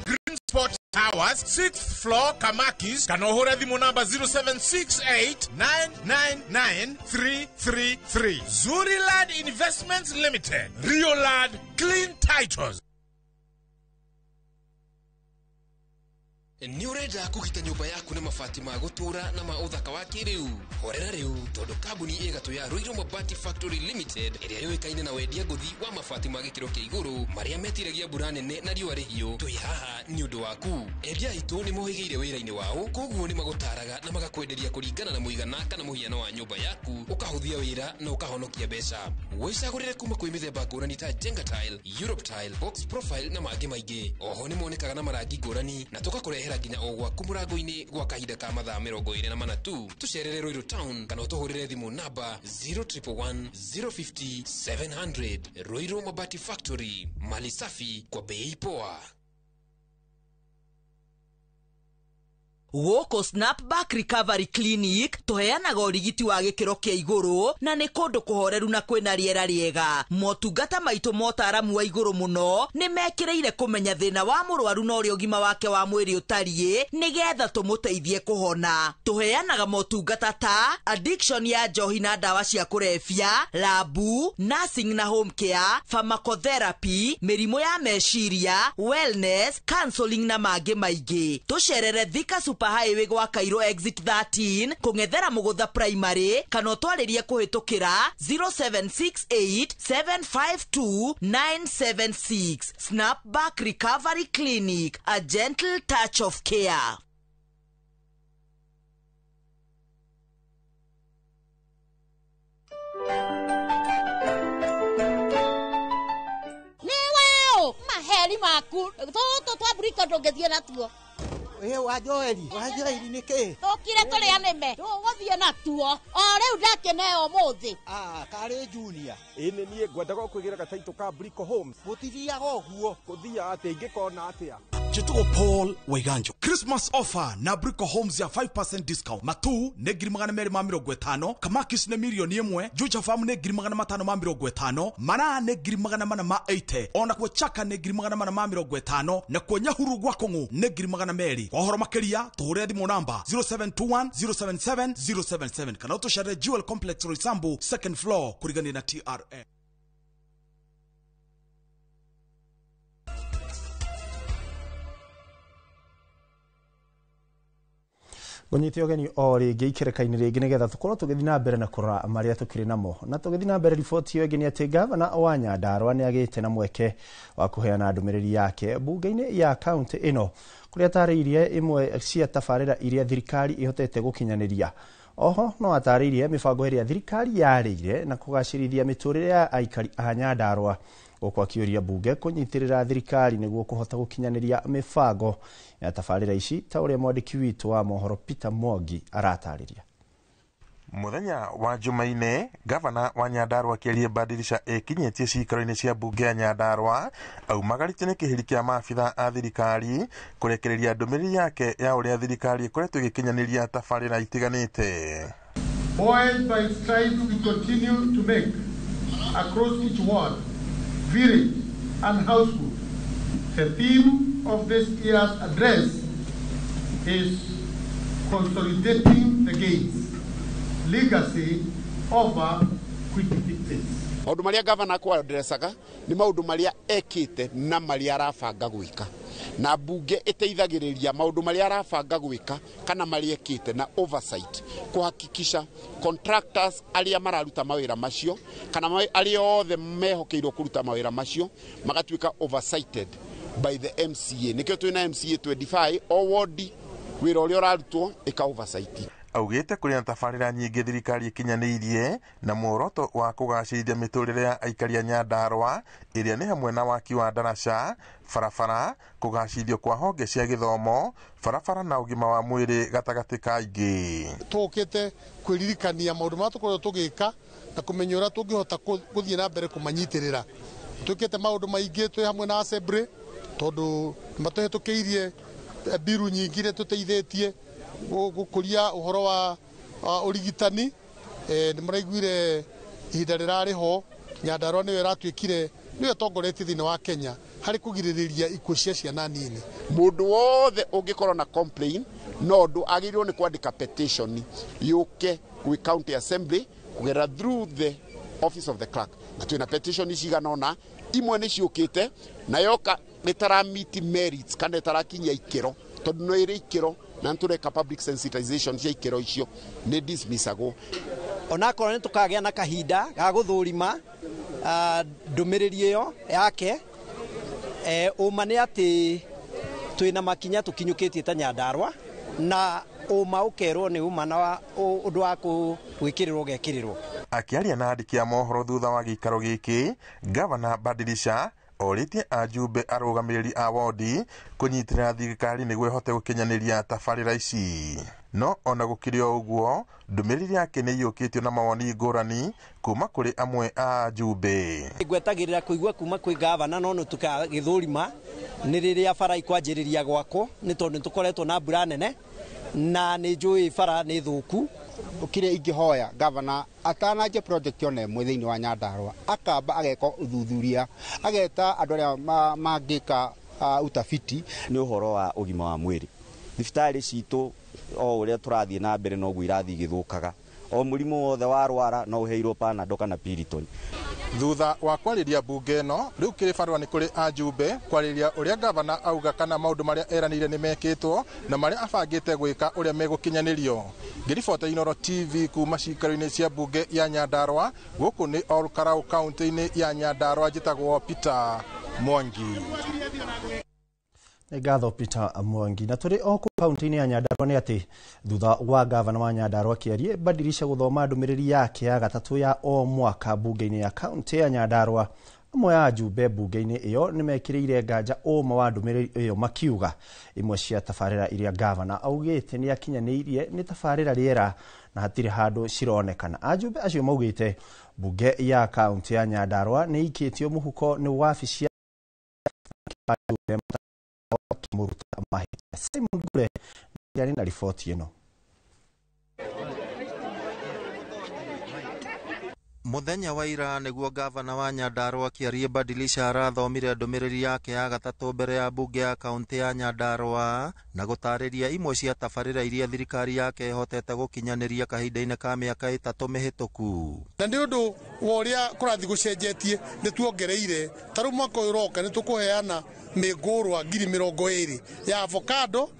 Green Spot Towers, 6th floor, Kamakis, kana ũhũre thimũ namba 0768999333. Zuriland Investments Limited, Rioland Clean Titles. Nĩ ũrenda kũgita nyũmba yaku na mabati ma gũtũũra na ma ũthaka wa kĩrĩu horera rĩu tondũ kambuni ĩgatũ ya Ruiru Mabati Factory Limited ĩrĩa yũĩkaine na wendia ngũthi wa mabati ma gĩkĩro kĩa igũrũ marĩa metiragia mbura nene na riũa rĩhiũ twĩ haha nĩ ũndũ waku. Endia aitũ nĩ mohĩgĩire wĩra-inĩ wao koguo nĩ magũtaraga na magakwenderia kũringana na mũigana kana mũhiano wa nyũmba yaku ũkahũthia wĩra na ũkahonokia mbeca. Wĩcagũrĩre kuma kwĩ mĩthemba ngũrani ta Jenga Tile, Europe Tile, Box Profile na mangĩ maingĩ. Oho nĩ monekaga na marangi ngũrani na tũgakũrehera nginya o gwaku mũrango-inĩ gwa kahinda ka mathaa 24 tu. Tũcerere Ruiru Town kana ũtũhũrĩre thimũ namba 0111 050 700. Ruiru Mabati Factory, mali safi kwa bei poa. Gũkũ Snapback Recovery Clinic tũheanaga ũrigiti wa gĩkĩro kĩa igũrũ na nĩ kũndũ kũhoreru na kwĩna rĩera rĩega. Motungata maitũ motaramu wa igũrũ mũno nĩ mekĩrĩire kũmenya thĩna wa mũrwaru na ũrĩa ũgima wake wa mwĩrĩ ũtariĩ nĩgetha tũmũteithie kũhona. Tũheanaga motungata ta addiction ya njohi na ndawa cia kũrebia, labu, nursing na home care, pharmacotherapy, mĩrimũ ya meciria, wellness, counseling na mangĩ maingĩ. Tũcerere Thika Super Highway gwa Cairo exit 13 kũng'ethera Mũgũtha Primary kana ũtwarĩrie kũhĩtũkĩra 0768 752 976. Snapback Recovery Clinic, a gentle touch of care. Niweo maheri maku tũtũ twamburika ndũngĩthiĩ natuo. Wajoeri nĩkĩ? Tũkire tũrĩ anĩme tũgũthiĩ natuo o rĩu ndakĩneo ũmũthĩ. Karĩ Junior. Ĩ nĩ niĩ ngwendaga kwĩgĩra gataitũ ka Brico Homes. Gũtithiaga ũguo. Gũthiaga atĩa ingĩkona atĩa? Njĩtagwo Paul Waiganjo. Christmas offer na Brico Homes ya 5% discount. Matu nĩ 250,000, Kamakis nĩ 1,000,000, Juja Farm nĩ 550,000, Mara nĩ 480,000, ona kuo Chaka nĩ 450,000, na kuo Nyahuru gwa Kong'u nĩ 200,000. Kwa ũhoro makĩria tũhũrĩre thimũ namba 0721 077 077 kana ũtũcerere Jewel Complex Roysambu second floor kũrigania na TRM. Ngũnyite ũgeni o rĩngĩ ikereka-inĩ rĩngĩ nĩgetha tũkorwo tũgĩthiĩ na mbere na kũrora marĩa tũkĩrĩ namo. Na tũgĩthiĩ na mbere riboti ĩyo ĩngĩ nĩ atĩ gavana wa Nyandarua nĩ agĩte na mweke wa kũheana ndũmĩrĩri yake mbunge-inĩ ya kaunti ĩno kũrĩa atarĩirie imwe cia tabarĩra iria thirikari ĩhotete gũkinyanĩria. Oho no atarĩirie mĩbango ĩrĩa thirikari yarĩire na kũgacĩrithia mĩtũrĩre ya aikari a Nyandarua gũkũ akĩũria mbunge kũnyitĩrĩra thirikari nĩguo kũhota gũkinyanĩria mĩbango ya tabarĩra ici ta ũrĩa mwandĩki witũ wa mohoro Peter Mwangi aratarĩria. Mũthenya wa Jumaine, gavana wa Nyandarua akĩaria Badirisha ĩkinyĩtie ciikaro-inĩ cia mbunge ya Nyandarua aumagarĩtio nĩ kĩhĩri kĩa maabitha a thirikari kũrekereria ndũmĩrĩri yake ya ũrĩa thirikari ĩkoretwo ĩgĩkinyanĩria tabarĩra itiganĩte. Buoyed by strides we continue to make across each ward, village and household, the theme of this year's address is consolidating the gains. legacy over quick fixes. Maundu maria gavana akwadresaga ni maundu maria ekite na maria arabanga gwika, na bunge iteithagiriria maundu maria arabanga gwika kana maria ekite na oversight kuhakikisha contractors aria mararuta mawira macio kana aria othe mehokeirwo kuruta mawira macio magatuika oversighted by the MCA. Nikio twina MCA 25 o ward wira uria urarutwo ika oversight. Augite kuri na tabarĩra nyingĩ thirikari ĩkinyanĩirie na muoroto wa kũgacĩrithia mĩtũrĩre ya aikari a Nyandarũa ĩrĩa nĩ hamwe na waki wa ndaraca, barabara, kũgacĩrithio kwa honge cia gĩthomo, barabara na ũgima wa mwĩrĩ gatagatĩ ka ingĩ. Tũkĩte kwĩririkania maũndũ marĩa tũkoretwo tũgĩka na kũmenya ũrĩa tũngĩhota gũthiĩ na mbere kũmanyitĩrĩra. Twĩkĩte maũndũ maingĩ twĩ hamwe na assembly tondũ nĩmatũhetũkĩirie mbiru nyingĩ iria tũteithĩtie gukuria uhoro wa urigitani. Ni maraiguire ihinda rirari ho Nyandarua niyo iratuikire niyo itongoretie thiini wa Kenya hari kugiririria ikuũ cia ciana nini. Mundu wothe ungikorwo na complain no ndu agiriirwo ni kwandika petition yuke gwi county assembly kugera through the office of the clerk, na twina petition cigana ona imwe ni ciukite na yoka nitaramiti merits kana itarakinyia ikiro tondu no iri ikiro na ntureka public sensitization cia ikiro icio ni dismissagwo. Onakorwo ni tukagĩa na kahinda ga guthurima ndumiriri iyo yake, uma ni ati twina makinya tukinyukitie ta Nyandarua na uma ukerwo ni uma na undu wa gwikirirwo gekirirwo. Akiaria na andĩki a mohoro thutha wa gĩikaro gĩkĩ, Gavana Badilisha orĩtie ajumbe arũgamĩrĩri a wodi kũnyitĩrĩra thirikari nĩguo ĩhote gũkinyanĩria tabarĩra ici. No ona gũkĩrĩ o ũguo, ndũmĩrĩri yake nĩ iyũkĩtio na mawoni ngũrani kuma kũrĩ amwe a ajumbe. Ngwetagĩrĩra kũigua kuma kwĩ gavana no nĩ tũkagĩthũrima nĩ rĩrĩa bara ikwanjĩrĩria gwakwo, nĩ tondũ nĩ tũkoretwo na mbura nene na nĩ njũĩ bara nĩ thũku. Kĩrĩa ingĩhoya gavana atananjia project ona ĩmwe thĩinĩ wa Nyandarua akamba ageka ũthuthuria, ageta andũ arĩa mangĩka utafiti. Nĩ ũhoro wa ũgima wa mwĩrĩ, thibitarĩ citũ o ũrĩa tũrathiĩ na mbere noguo irathiĩ igĩthũkaga, o mũrimũ wothe warwara no ũheirwo Panadol kana Piriton. Thutha wa kwarĩria bunge ĩno, rĩu kĩrĩ barũa nĩ kũrĩ ajumbe kwarĩria ũrĩa gavana auga kana maũndũ marĩa eranĩire nĩ mekĩtwo na marĩa abangĩte gwĩka ũrĩa megũkinyanĩrio. Ngĩribota Inooro TV kuma ciikaro-inĩ cia bunge ya Nyandarua, gũkũ nĩ Ol Kalou kaunti-inĩ ya Nyandarua, njĩtagwo Peter Mwangi. Ngatho Peter Mwangi. Na tũrĩ o kũu kaunti-inĩ ya Nyandarua nĩ atĩ thutha wa gavana wa Nyandarua Kĩarie Badilisha gũthoma ndũmĩrĩri yake ya gatatũ ya o mwaka bunge-inĩ ya kaunti ya Nyandarua, amwe a ajumbe bunge-inĩ ĩyo nĩmekĩrĩire nganja ũma wa ndũmĩrĩri ĩyo makiuga imwe cia tabarĩra iria gavana augĩte nĩ akinyanĩirie nĩ tabarĩra rĩera na hatirĩ handũ cironekana. Ajumbe acio maugĩte bunge ya kaunti ya Nyandarua nĩ ikĩtio mũhuko nĩ wabici ya mũruta mahĩtia. Simon Ngure nĩ na riboti ĩno. Mũthenya wa ira nĩguo gavana wa Nyandarua Kĩarie Badilisha arathomire ndũmĩrĩri yake ya gatatũ mbere ya bunge ya kaunti ya Nyandarua na gũtarĩria imwe cia tabarĩra iria thirikari yake ĩhotete gũkinyanĩria kahinda-inĩ ka mĩaka 3 mĩhĩtũku. Na nĩ ũndũ wa ũrĩa kũrathiĩ gũcenjetie nĩ tuongereire, ta rĩu mwaka ũyũ ũroka nĩ tũkũheana mĩngũrwa 20,000 ya avocado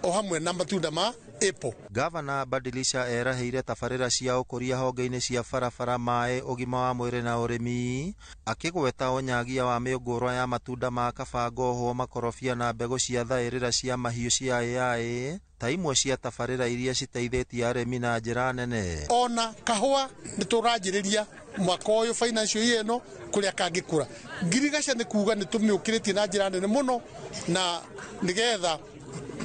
o hamwe na matunda ma apple. Gavana Badilisha erahĩire tabarĩra cia ũkũria honge-inĩ cia barabara, maĩ, ũgima wa mwĩrĩ na ũrĩmi, akĩgweta ũnyagia wa mĩũngũrwa ya matunda ma kaba, ngohwo, makorobia na mbegũ cia thaĩrĩra cia mahiũ cia AI ta imwe cia tabarĩra iria citeithĩtie arĩmi na njĩra nene. Ona kahũa nĩ tũranjĩrĩria mwaka ũyũ financial year ĩno kũrĩa kangĩkũra. Ngirigaca nĩ kuga nĩ tũmĩũkĩrĩtie na njĩra nene mũno na nĩgetha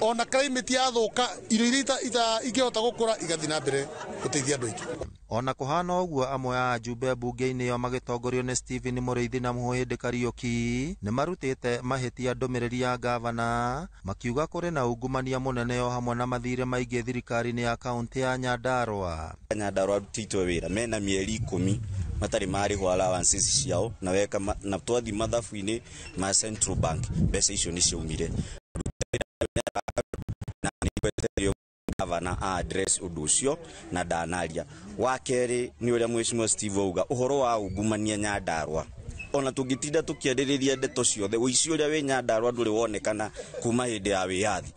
ona climate yathuka irio iria ingĩhota gũkũra igathiĩ na mbere gũteithia andũ aitũ. Ona kũhana ũguo, amwe a ajumbe bunge-inĩ ĩyo magĩtongorio nĩ Stephen Mũrĩithi na Mũhĩndĩ Kariũki nĩ marutĩte mahĩtia ndũmĩrĩri ya gavana makiuga kũrĩ na ungumania mũnene o hamwe na mathirĩ maingĩ thirikari-inĩ ya kaunti ya Nyandarua. Nyandarua arutĩtwo wĩra mena mĩeri 10 matarĩ marĩhwo allowances ciao, na weka na twathi mathabu-inĩ ma Central Bank mbeca icio nĩ ciaumire. gavana a address ũndũ ũcio na ndanaria. Wa kerĩ nĩ ũrĩa Mheshimiwa Steve auga ũhoro wa ungumania Nyandarua, ona tũngĩtinda tũkĩarĩrĩria ndeto ciothe, ũici ũrĩa wĩ Nyandarua ndũrĩ wonekana kuma hĩndĩ ya wĩyathi.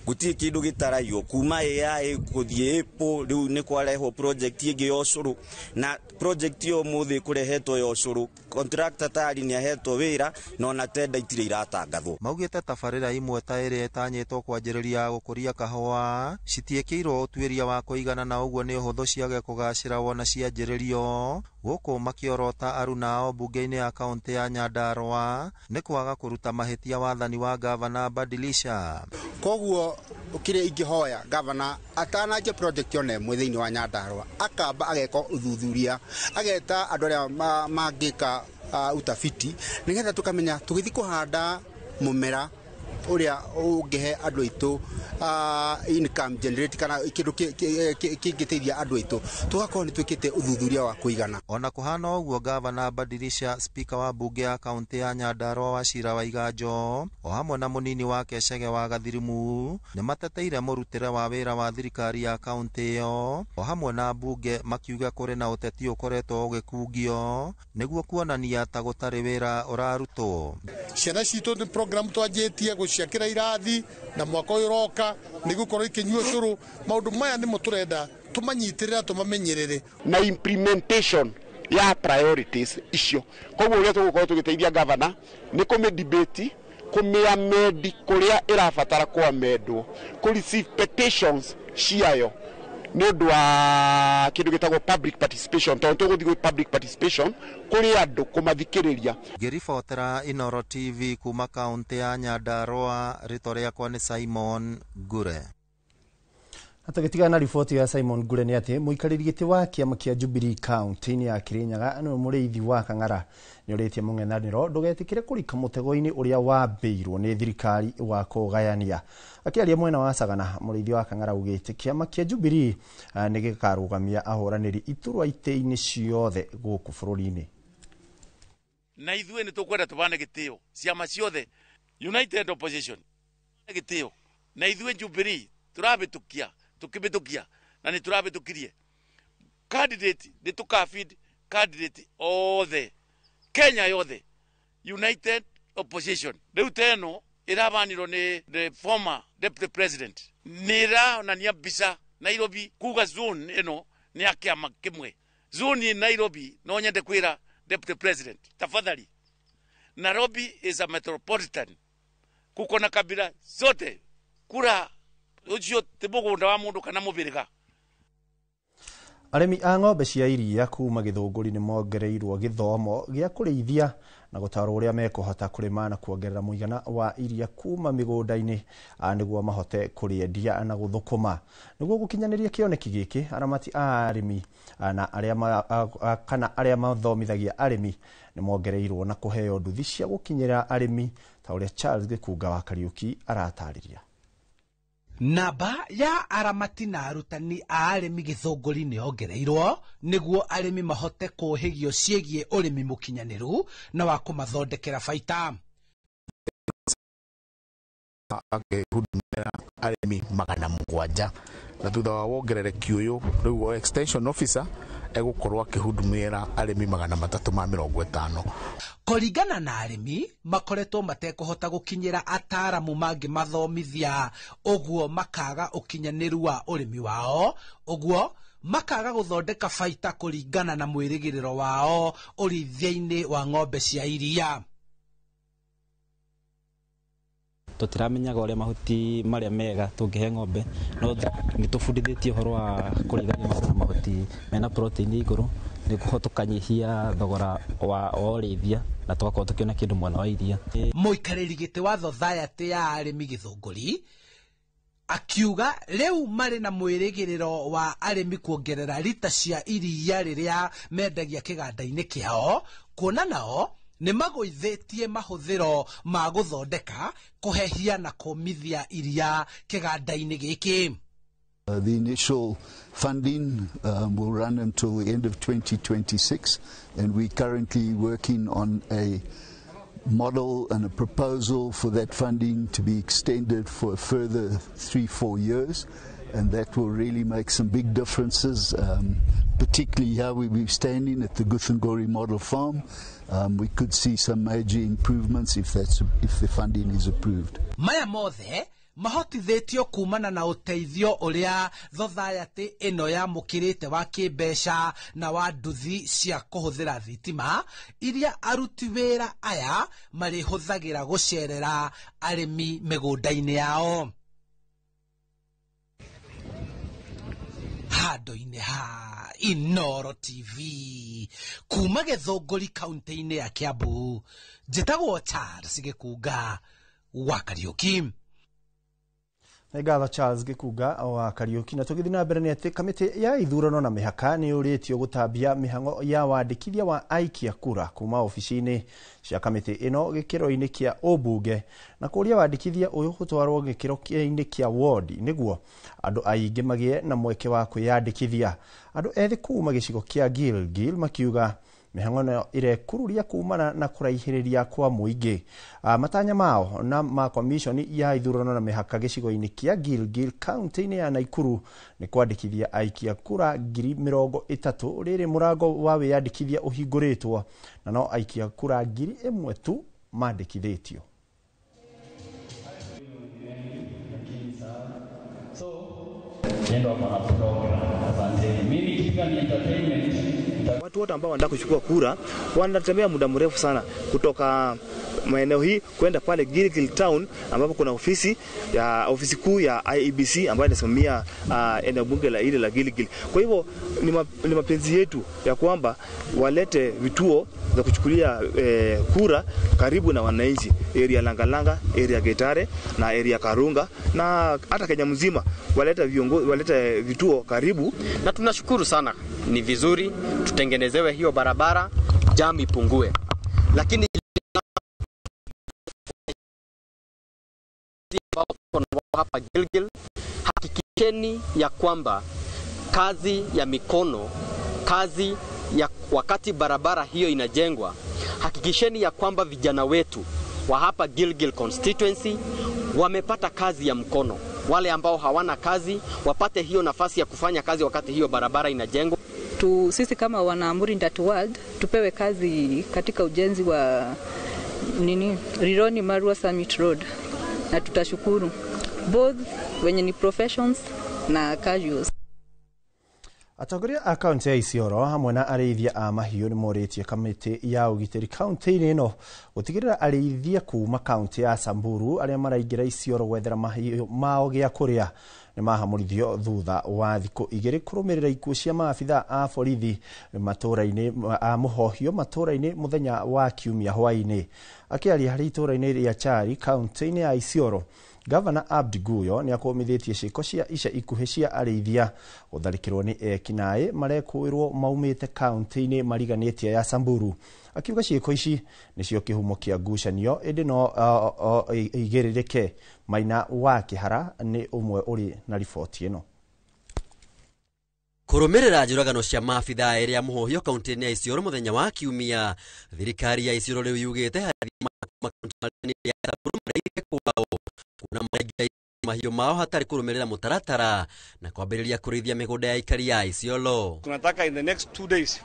Gũtirĩ kĩndũ gĩtaraiywo kuma AI gũthiĩ Apple, rĩu nĩ kwarehwo project ĩngĩ ya ũcũrũ, na project ĩyo ũmũthĩ ĩkũrehetwo ya ũcũrũ, contractor tayari nĩ ahetwo wĩra na ona tenda itirĩ iratangathwo. Maugĩte tabarĩra imwe ta ĩrĩa ĩtanyĩtwo kwanjĩrĩria gũkũria kahũa citiĩkĩirwo ũtuĩria wa kũigana, na ũguo nĩ ũhũthũ ciage kũgacĩra wona cianjĩrĩrio. Gũkũ makĩorota arunao mbunge-inĩ ya kaũntĩ ya Nyandarua nĩ kwaga kũruta mahĩtia wathani wa gavana Badilisha. Koguo kĩrĩa ingĩhoya gavana atananjia project ona ĩmwe thĩinĩ wa Nyandarua, akamba ageka ũthuthuria, ageta andũ arĩa mangĩka utafiti, nĩgetha tũkamenya tũgĩthiĩ kũhanda mũmera ũrĩa ũngĩhe andũ aitũ income generate kana kĩndũ kĩngĩteithia andũ aitũ, tũgakorwo nĩ twĩkĩte ũthuthuria wa kũigana. Ona kũhana ũguo, gavana Badilisha, spika wa mbunge ya kaũntĩ ya Nyandarua Wachira Waiganjo o hamwe na mũnini wake Chege wa Gathirimu nĩ mateteire mũrutĩre wa wĩra wa thirikari ya kaũntĩ ĩyo o hamwe na mbunge, makiuga kũrĩ na ũteti ũkoretwo ũgĩkungio nĩguo kuonania ta gũtarĩ wĩra ũrarutwo. Ciana citũ nĩ program twanjĩtie gũciakĩra irathi, na mwaka ũyũ ũroka nĩ gũkorwo ikĩnyua ũcũrũ. Maũndũ maya nĩmo tũrenda tũmanyitĩrĩra, tũmamenyerere na implementation ya priorities icio. Koguo ũrĩa tũgũkorwo tũgĩteithia gavana nĩ kũmĩ-debate, kũmĩamendi kũrĩa ĩrabatara kũamendwo, kũ receive petitions ciayo nĩ ũndũ wa kĩndũ gĩtagwo public participation, tondũ tũgũthiĩ gwĩ public participation kũrĩ andũ kũmathikĩrĩria. Ngĩribotera Inooro TV kuma kaũntĩ ya Nyandarua, rĩtwa rĩakwa nĩ Simon Ngure. Tũgĩtigana na riboti ya Simon Ngure nĩ atĩ mũikarĩri gĩtĩ wa kĩama kĩa Jubilee kaũntĩ-inĩ ya Kirinyaga nĩwe Mũrĩithi wa Kang'ara nĩũrĩtie mũng'ethanĩro ndũgetĩkĩre kũrika mũtego-inĩ ũrĩa wambĩirwo nĩ thirikari wa kũgayania. Akĩaria mwena wa Sagana, Mũrĩithi wa Kang'ara augĩte kĩama kĩa Jubilee nĩ gĩkarũgamia ahũranĩri iturwa itĩ-inĩ ciothe gũkũ bũrũri-inĩ. Na ithuĩ nĩ tũkwenda tũbane gĩtĩo ciama ciothe, United Opposition gĩtĩo, na ithuĩ Jubilee tũrabĩtũkia tukibitukia na nĩ turabitukirie candidate, nĩ tukafeed candidate othe Kenya yothe, United Opposition. Rĩu teno ĩrabanirwo nĩ the former deputy president, nĩ ĩronania mbica Nairobi kuga zone ĩno nĩ ya kĩama kĩmwe. Zone Nairobi, no nyende kwĩra deputy president, tafadhali, Nairobi is a metropolitan, kuko na kabila zote, kura ucio ti mũgũnda wa mũndũ kana mũbĩrĩga. Arĩmi a ng'ombe cia iria kuma Gĩthũngũri nĩ mongereirwo gĩthomo gĩa kũrĩithia na gũtarwo ũrĩa mekũhota kũrĩma na kuongerera mũigana wa iria kuma mĩgũnda-inĩ nĩguo mahote kũrĩendia na gũthũkũma. Nĩguo gũkinyanĩria kĩoneki gĩkĩ, aramati a arĩmi na arĩa kana arĩa mathomithagia arĩmi nĩ mongereirwo na kũheo nduthi cia gũkinyĩra arĩmi ta ũrĩa Charles Gĩkunga wa Kariũki aratarĩria. Namba ya aramati na arutani a arĩmi Gĩthũngũri nĩ yongereirwo nĩguo arĩmi mahote kũhĩgio ciĩgiĩ ũrĩmi mũkinyanĩru na wa kũmathondekera baita. Akĩhudumĩra arĩmi 700, na thutha wa wongerereki ũyũ rĩu extension officer egũkorwo akĩhudumĩra arĩmi 350. Kũringana na arĩmi makoretwo matekũhota gũkinyĩra ataaramu mangĩmathomithia, ũguo makaga ũkinyanĩru wa ũrĩmi wao, ũguo makaga gũthondeka baita kũringana na mwĩrĩgĩrĩro wao ũrĩithia-inĩ wa ng'ombe cia iria. Tũtiramenyaga ũrĩa mahuti marĩa mega tũngĩhe ng'ombe, no nĩ tũbundithĩtie ũhoro wa kũrĩithia ng'ombe na mahuti mena protein igũrũ nĩguo tũkanyihia thogora wa ũrĩithia na tũgakorwo tũkĩona kĩndũ mwena wa iria. Mũikarĩri gĩtĩ wa Society ya arĩmi Gĩthũngũri akiuga rĩu marĩ na mwĩrĩgĩrĩro wa arĩmi kuongerera rita cia iria rĩrĩa mendagia kĩganda-inĩ kĩao, kuona nao nĩ magũithĩtie mahũthĩro ma gũthondeka, kũhehia na kũmithia iria kĩganda-inĩ gĩkĩ. The initial funding will run until the end of 2026, and we're currently working on a model and a proposal for that funding to be extended for a further 3-4 years, And that will really make some big differences, particularly here where we're standing at the Githunguri Model Farm. We could see some major improvements if the funding is approved. Maya mothe mahotithĩtio kumana na ũteithio ũrĩa thothayathi ĩno yamũkĩrĩte wa kĩmbeca na wa nduthi cia kũhũthĩra thitima iria aruti wĩra aya marĩhũthagĩra gũcerera arĩmi mĩgũnda-inĩ yao. Handũ-inĩ ha Inooro TV kuma Gĩthũngũri kaunti-inĩ ya Kiambu, njĩtagwo Charles Gĩkunga wa Kariũki. Nĩ ngatho Charles Gĩkunga wa Kariũki. Na tũgĩthiĩ na mbere nĩ atĩ kamĩtĩ ya ithurano na mĩhaka nĩ yũrĩtio gũtambia mĩhang'o ya wandĩkithia wa aikia kura kuma obici-inĩ cia kamĩtĩ ĩno gĩkĩro-inĩ kĩa ũmbunge na kũria wandĩkithia ũyũ gũtwarwo gĩkĩro-inĩ kĩa ward nĩguo andũ aingĩ magĩe na mweke wa kwĩyandĩkithia. Andũ ethĩ kuma gĩcigo kĩa Gilgil makiuga mĩhang'o ĩno ĩrekururia kumana na kũraihĩrĩria kwa mũingĩ. Matanya mao na ma komishoni ya ithurano na mĩhaka gĩcigo-inĩ kĩa Gilgil kaunti-inĩ ya Naikuru nĩ kwandĩkithia aikia kura 30,000 rĩrĩ mũrango wa wĩyandĩkithia ũhingũrĩtwo na no aikia kura 1,000 tu mandĩkithĩtio. Watu wote ambao wanataka kuchukua kura wanatembea muda mrefu sana kutoka maeneo hii kwenda pale Gilgil Town ambapo kuna ofisi kuu ya IEBC ambayo inasimamia eneo bunge la ile la Gilgil. Kwa hivyo ni mapenzi yetu ya kwamba walete vituo za kuchukulia kura karibu na wananchi, area Langalanga, area Getare na area Karunga na hata Kenya mzima, walete viongozi, walete vituo karibu. Na tunashukuru sana, ni vizuri tutengenezewe hiyo barabara, jam ipungue. Lakini hapa Gilgil, hakikisheni ya kwamba kazi ya mikono, kazi ya wakati barabara hiyo inajengwa, hakikisheni ya kwamba vijana wetu wa hapa Gilgil constituency wamepata kazi ya mkono. Wale ambao hawana kazi wapate hiyo nafasi ya kufanya kazi wakati hiyo barabara inajengwa. Sisi kama wana Ndatu World tupewe kazi katika ujenzi wa Rironi Marua Summit Road, na tutashukuru both wenye ni professions na casuals. Atongoria a kaunti ya Isiolo hamwe na arĩithia a mahiũ nĩ morĩtie kamĩtĩ ya ũgitĩri kaunti-inĩ ĩno gũtigĩrĩra arĩithia kuma kaunti ya Samburu arĩa maraingĩra Isiolo gwethera mahiũ mao gĩa kũrĩa nĩ mahamũrithio thutha wa thikũ igĩrĩ kũrũmĩrĩra ikuũ cia maabitha a borithi matũũra-inĩ a Mũhohio matũũra-inĩ mũthenya wa Kiumia hwaĩ-inĩ. Akĩaria harĩ itũũra-inĩ rĩa Chari kaunti-inĩ ya Isiolo, Gavana Abdi Guyo nĩ akũmithĩtie ciĩko cia ica ikuhĩ cia arĩithia gũtharĩkĩrwo nĩ ekinaĩ marekũĩrwo maumĩte kaunti-inĩ mariganĩtie ya Samburu. Akiuga ciĩko ici nĩcio kĩhumo kĩa ngucanio ĩndĩ no igĩrĩrĩke. Maina wa Kĩhara nĩ ũmwe ũrĩ na riboti ĩno. Kũrũmĩrĩra njũragano cia maabitha ĩrĩa Mũhohio kaunti-inĩ ya Isiolo mũthenya wa Kiumia, thirikari ya Isiolo rĩu yugĩte ya Samburu maraige kwao kuna maraingĩra mahiũ mao hatarĩ kũrũmĩrĩra mũtaratara na kwambĩrĩria kũrĩithia mĩgũnda ya aikari ya Isiolo. Tunataka in the next 2 days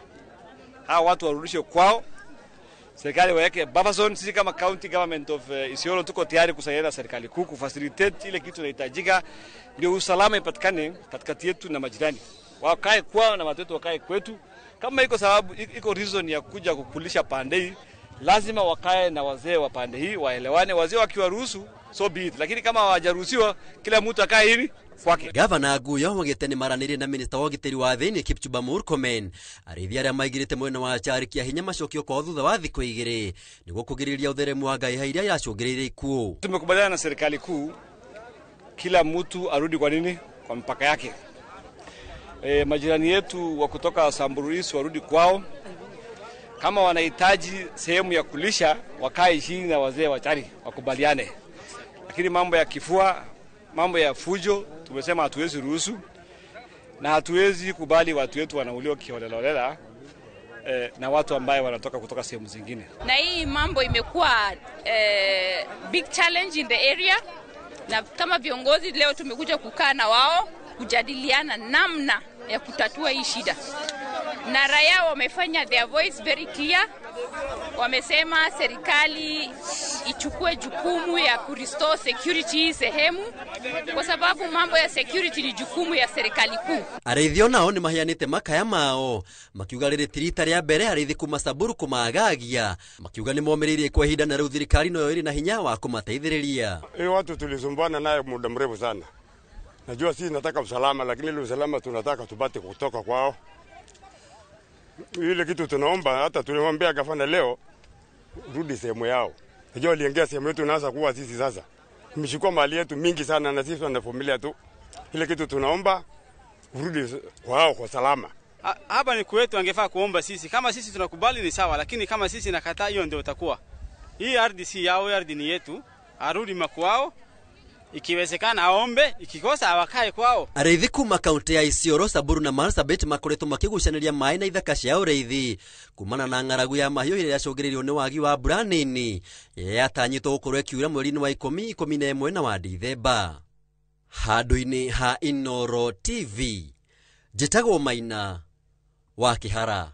hawa watu warudishwe kwao, serikali waweke buffer zone. Sisi kama county government of Isiolo tuko tayari kusaidia na serikali kuu kufacilitate ile kitu inahitajika ndio usalama ipatikane katikati yetu na majirani. Wakae kwao na watoto wakae kwetu. Kama iko sababu, iko reason ya kuja kukulisha pande hii, lazima wakae na wazee wa pande hii waelewane. Wazee wakiwaruhusu so be it, lakini kama hawajaruhusiwa kila mtu akae hivi kwake. Gavana Guyo wagĩte nĩ maranĩrie na minista wa ũgitĩri wa thĩinĩ Kipchumba Murkomen arĩithia arĩa maigĩrĩte mwena wa Chari kĩa hinya macokio kwao thutha wa thikũ igĩrĩ nĩguo kũgirĩrĩria ũtheremu wa ngaiha iria iracũngĩrĩirie ikuũ. Tumekubaliana na serikali kuu kila mtu arudi kwa nini, kwa mpaka yake. Majirani yetu wa kutoka Samburu East warudi kwao. Kama wanahitaji sehemu ya kulisha wakae chini na wazee wa Chari wakubaliane. Lakini mambo ya kifua, mambo ya fujo tumesema hatuwezi ruhusu na hatuwezi kubali watu wetu wanauliwa kiholelaholela na watu ambaye wanatoka kutoka sehemu zingine. Na hii mambo imekuwa big challenge in the area, na kama viongozi leo tumekuja kukaa na wao kujadiliana namna ya kutatua hii shida, na raia wamefanya their voice very clear. Wamesema serikali ichukue jukumu ya kurestore security hii sehemu, kwa sababu mambo ya security ni jukumu ya serikali kuu. Arĩithi onao nĩ maheanĩte makaya mao makiuga rĩrĩ ti rita rĩa mbere arĩithi kuma Samburu kũmagagia, makiuga nĩ momĩrĩirie kwa ihinda na rĩu thirikari noyo ĩrĩ na hinya wa kũmateithĩrĩria. Hiyo watu tulisumbuana naye muda mrefu sana. Najua sisi nataka usalama, lakini ile usalama tunataka tupate kutoka kwao. Ile kitu tunaomba, hata tulimwambia gavana leo, rudi sehemu yao. Najua waliingia sehemu yetu, naanza kuwa sisi sasa. Tumeshukua mali yetu mingi sana na sisi na familia tu. Ile kitu tunaomba urudi kwao kwa salama. Hapa ni kwetu, angefaa kuomba sisi. Kama sisi tunakubali ni sawa, lakini kama sisi nakataa, hiyo ndio itakuwa. Hii ardhi si yao, ardhi ni yetu. Arudi makwao. Ikiwezekana aombe, ikikosa awakae kwao. Arĩithi kuma kaunti ya Isiolo, Samburu na Marsabit makoretwo makĩgucanĩria maĩ na ithaka cia ũrĩithi kumana na ng'aragu ya mahiũ ĩrĩa yacũngĩrĩirio nĩ wagi wa mbura nini yatanyĩtwo gũkorwo ĩkiura mweri-inĩ wa 10, 11 na wa Dithemba. Handũ-inĩ ha Inoro TV, njĩtagwo Maina wa Kĩhara.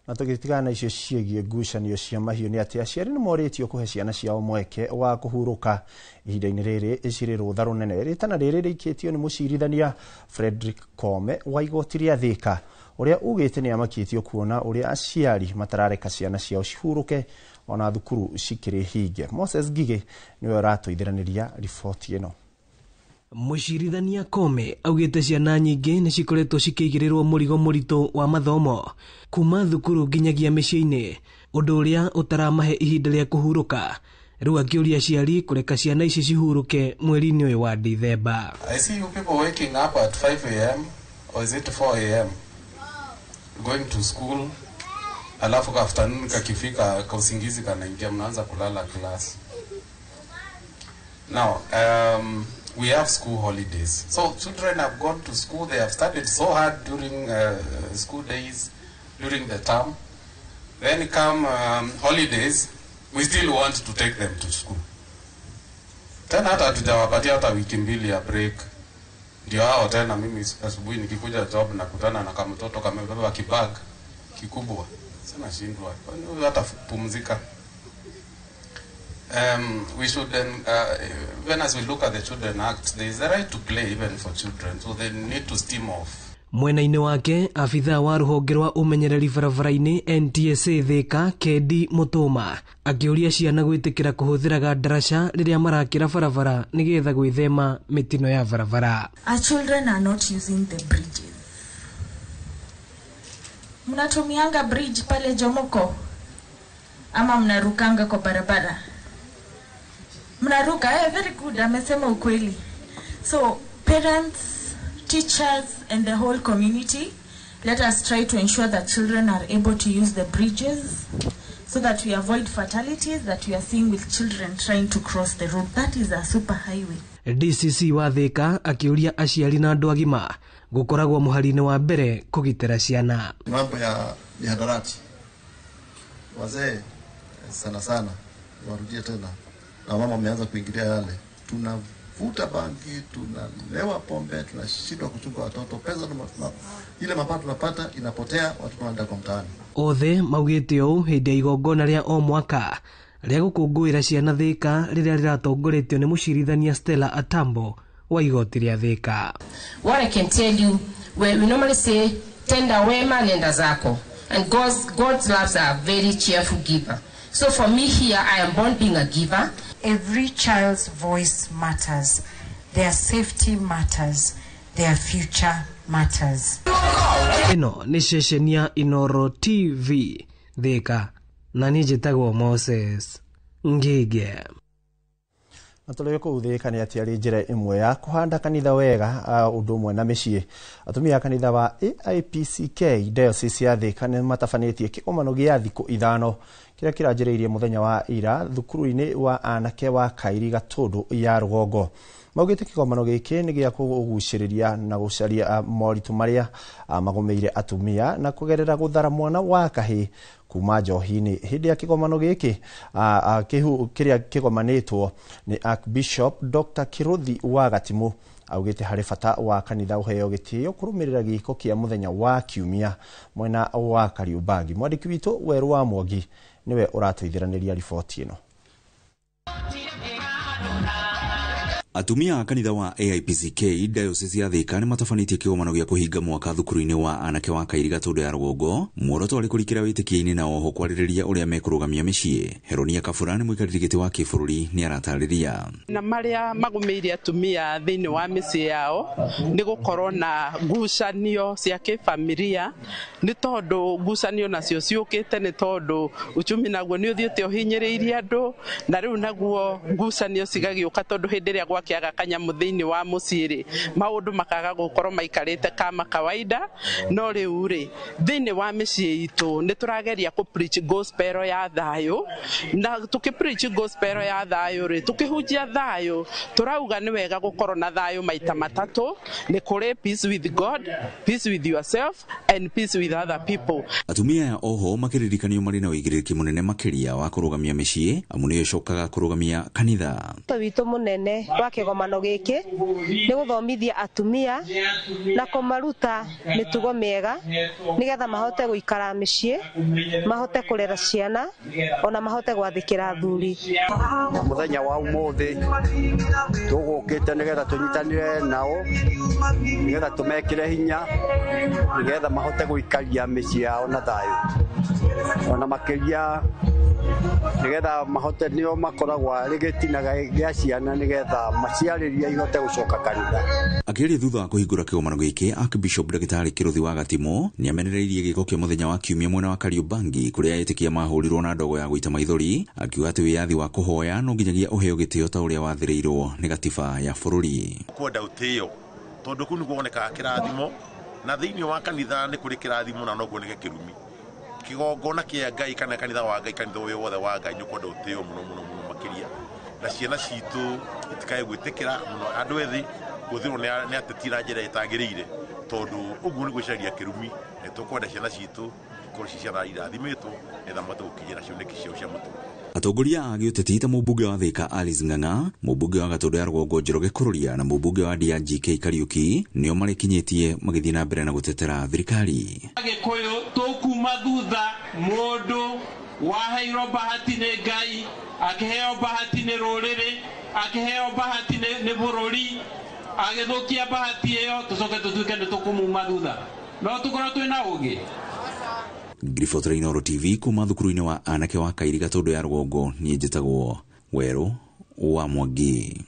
Na tũgĩtigana na icio ciĩgiĩ ngucanio cia mahiũ nĩ atĩ aciari nĩ morĩtio kũhe ciana ciao mweke wa kũhurũka ihinda-inĩ rĩrĩ cirĩ rũtha rũnene. Rĩtana rĩrĩ rĩikĩtio nĩ mũcirithania Frederick Kome wa igoti rĩa Thika, ũrĩa ugĩte nĩ amakĩtio kuona ũrĩa aciari matarareka ciana ciao cihurũke ona thukuru cikĩrĩ hinge. Moses Ngigĩ nĩwe ũratũithiranĩria riboti ĩno. Mũcirithania Kome augĩte ciana nyingĩ nĩ cikoretwo cikĩigĩrĩrwo mũrigo mũritũ wa mathomo kuma thukuru nginyagia mĩciĩ-inĩ, ũndũ ũrĩa ũtaramahe ihinda rĩa kũhurũka. Rĩu akĩũria aciari kũreka ciana ici cihurũke mweri-inĩ ũyũ wa Dithemba. I see you people waking up at 5 a.m. or is it 4 a.m. going to school, alafu afternoon kakifika kausingizi kanaingia, mnaanza kulala class. Now, we have school holidays. So children have gone to school, they have studied so hard during school days, during the term. Then come holidays, we still want to take them to school. Tena hata hatujawapatia hata wiki mbili ya break. Ndio hao tena mimi asubuhi nikikuja job nakutana na kamtoto kamebeba kibag kikubwa. Sina shindwa. Kwani huyu hata pumzika. We should then, even as we look at the Children Act, there is a right to play even for children, so they need to steam off. Mwena-inĩ wake, abithaa wa rũhonge rwa ũmenyereri barabara-inĩ NTSA Thika Kendi Mũtũma akĩũria ciana gwĩtĩkĩra kũhũthĩraga ndaraca rĩrĩa marakĩra barabara nĩgetha gwĩthema mĩtino ya barabara. Our children are not using the bridges. Mnatumianga bridge pale Jomoko ama mnarukanga kwa barabara? Mnaruka, very good, amesema ukweli. So parents, teachers and the whole community, let us try to ensure that children are able to use the bridges so that we avoid fatalities that we are seeing with children trying to cross the road. That is a super highway. DCC wa Thika akĩũria aciari na andũ agima gũkoragwo mũhari-inĩ wa mbere kũgitĩra ciana. Mambo ya mihadarati, wazee sana sana warudie tena, na mama wameanza kuingilia yale. Tunavuta bangi, tunalewa pombe, tunashindwa kuchunga watoto, pesa ile mapato tunapata inapotea, watoto wanaenda kwa mtaani. Othe maugĩte ũũ hĩndĩ ya igongona rĩa o mwaka rĩa gũkũngũĩra ciana Thika rĩrĩa rĩratongoretio nĩ mũcirithania Stella Atambo wa igoti rĩa Thika. What I can tell you, we normally say tenda wema nenda zako, and God loves a very cheerful giver. So for me here, I am born being a giver. Every child's voice matters. Their safety matters. Their future matters. Ĩno nĩ ceceni ya Inoro TV Thika, na niĩ njĩtagwo Moses Ngige. Na tũrĩ kũu Thika nĩ atĩ arĩ njĩra ĩmwe ya kũhanda kanitha wega ũndũ ũmwe na mĩciĩ. Atumia a kanitha wa AIPCK Diocese ya Thika nĩ matabanĩtie kĩgomano gĩa thikũ 5 kĩrĩa kĩranjĩrĩirie mũthenya wa ira thukuru-inĩ wa anake wa Kairi Gatũndũ ya Rũgongo. Maugĩte kĩgomano gĩkĩ nĩ gĩa kũgucĩrĩria na gũcaria moritũ marĩa magũmĩire atumia na kũgerera gũthara mwana wa kahĩĩ kuma njohi-inĩ. Hĩndĩ ya kĩgomano gĩkĩ kĩrĩa kĩgomanĩtwo nĩ Archbishop Dr. Kiruthi wa Gatimu, Augĩte harĩ bata wa kanitha ũheo gĩtĩo kũrũmĩrĩra gĩko kĩa mũthenya wa kiumia mwena wa Kariũmbangi. Mwandĩki witũ Werũ wa Mwangi nĩwe ũratũithiranĩria riboti ĩno. Atumia a kanitha wa AIPCK Diocese ya Thika nĩ matabanĩtie kĩgomano gĩa kũhinga mwaka thukuru-inĩ wa anake wa Kairi Gatũndũ ya Rũgongo, muoroto warĩ kũrikĩra wĩtĩkia-inĩ na oho kwarĩrĩria ũrĩa mekũrũgamia mĩciĩ. Heronia Kabura nĩ mũikarĩri gĩtĩ wa kĩbũrũri nĩ aratarĩria. Na marĩa magũmĩire atumia thĩinĩ wa mĩciĩ yao nĩ gũkorwo na ngucanio cia kĩbamiria, nĩ tondũ ngucanio nacio ciũkĩte nĩ tondũ uchumi naguo nĩ ũthiĩte ũhinyĩrĩirie andũ, na rĩu naguo ngucanio cigagĩũka tondũ hĩndĩ ĩrĩa gwakiaga kanyamũ thĩinĩ wa mũciĩ rĩ, maũndũ makaga gũkorwo maikarĩte kama kawaida. No rĩu rĩ, thĩinĩ wa mĩciĩ itũ nĩ tũrageria kũ preach gospel ya thayũ, na tũkĩ preach gospel ya thayũ rĩ, tũkĩhunjia thayũ tũrauga nĩ wega gũkorwo na thayũ maita matatũ, nĩ kũrĩ peace with God, peace with yourself and peace with other people. Atumia aya oho makĩririkanio marĩ na ũigĩrĩrĩki mũnene makĩria wa kũrũgamia mĩciĩ, amu nĩyo ĩcokaga kũrũgamia kanitha. Wĩto witũ mũnene wa kĩgomano gĩkĩ nĩ gũthomithia atumia na kũmaruta mĩtugo mĩega nĩgetha mahote gũikara mĩciĩ, mahote kũrera ciana ona mahote gwathĩkĩra athuri. Mũthenya wa ũmũthĩ tũgũkĩte nĩgetha tũnyitanĩre nao nĩgetha tũmekĩre hinya nĩgetha mahote gũikaria mĩciĩ yao na thayũ, ona makĩria nĩgetha mahote nĩo makoragwo arĩ gĩtina gĩa ciana nĩgetha maciarĩria ihote gũcoka kanitha. Akĩaria thutha wa kũhingũra kĩgomano gĩkĩ, Archbishop Ndagĩtarĩ Kĩrũthi wa Gatimo nĩamenereirie gĩko kĩa mũthenya wa kiumia mwena wa Kariũmbangi kũrĩa etĩkia mahũrirwo na ndogo ya gũita maithori, akiuga atĩ wĩyathi wa kũhoya no nginyagia ũheo gĩtĩo ta ũrĩa wathĩrĩirwo nĩ gatiba ya bũrũri. Kwenda ũtĩo tondũ kũu nĩkuo wonekaga kĩrathimo, na thĩinĩ wa kanitha nĩ kũrĩ kĩrathimo na no kuoneke kĩrumi. Kĩgongona kĩa Ngai kana kanitha wa Ngai, kanitha ũyũ wothe wa Ngai nĩ ũkwenda ũtĩo mũno mũno mũno makĩria, na ciana citũ itikae gwĩtĩkĩra mũno andũ ethĩ kũhũthĩrwo nĩ ateti na njĩra ĩtagĩrĩire, tondũ ũguo nĩ gwĩcaria kĩrumi. Nĩ tũkwenda ciana citũ ikorwo ci ciana irathimĩtwo nĩgetha mahote gũkinyĩra cioneki ciao cia mũtũrĩre. Atongoria a gĩũteti ta mũmbunge wa Thika Alice Ng'ang'a, mũmbunge wa Gatũndũ ya Rũgongo Njoroge Kũrũria na mũmbunge wa Ndia GK Kariũki nĩo marĩkinyĩtie magĩthiĩ na mbere na gũtetera thirikari. Agĩkũyũ tũkuma thutha mũndũ waheirwo bahati nĩ Ngai, akĩheo bahati nĩ rũrĩrĩ, akĩheo bahati nĩ bũrũri, agĩthũkia bahati ĩyo tũcoke tũtuĩke nĩ tũkũmuma thutha, no tũkorwo twĩna ũgĩ. Ngiribotera Inooro TV kuma thukuru-inĩ wa anake wa Kairi Gatũndũ ya Rũgongo, niĩ njĩtagwo Werũ wa Mwangi.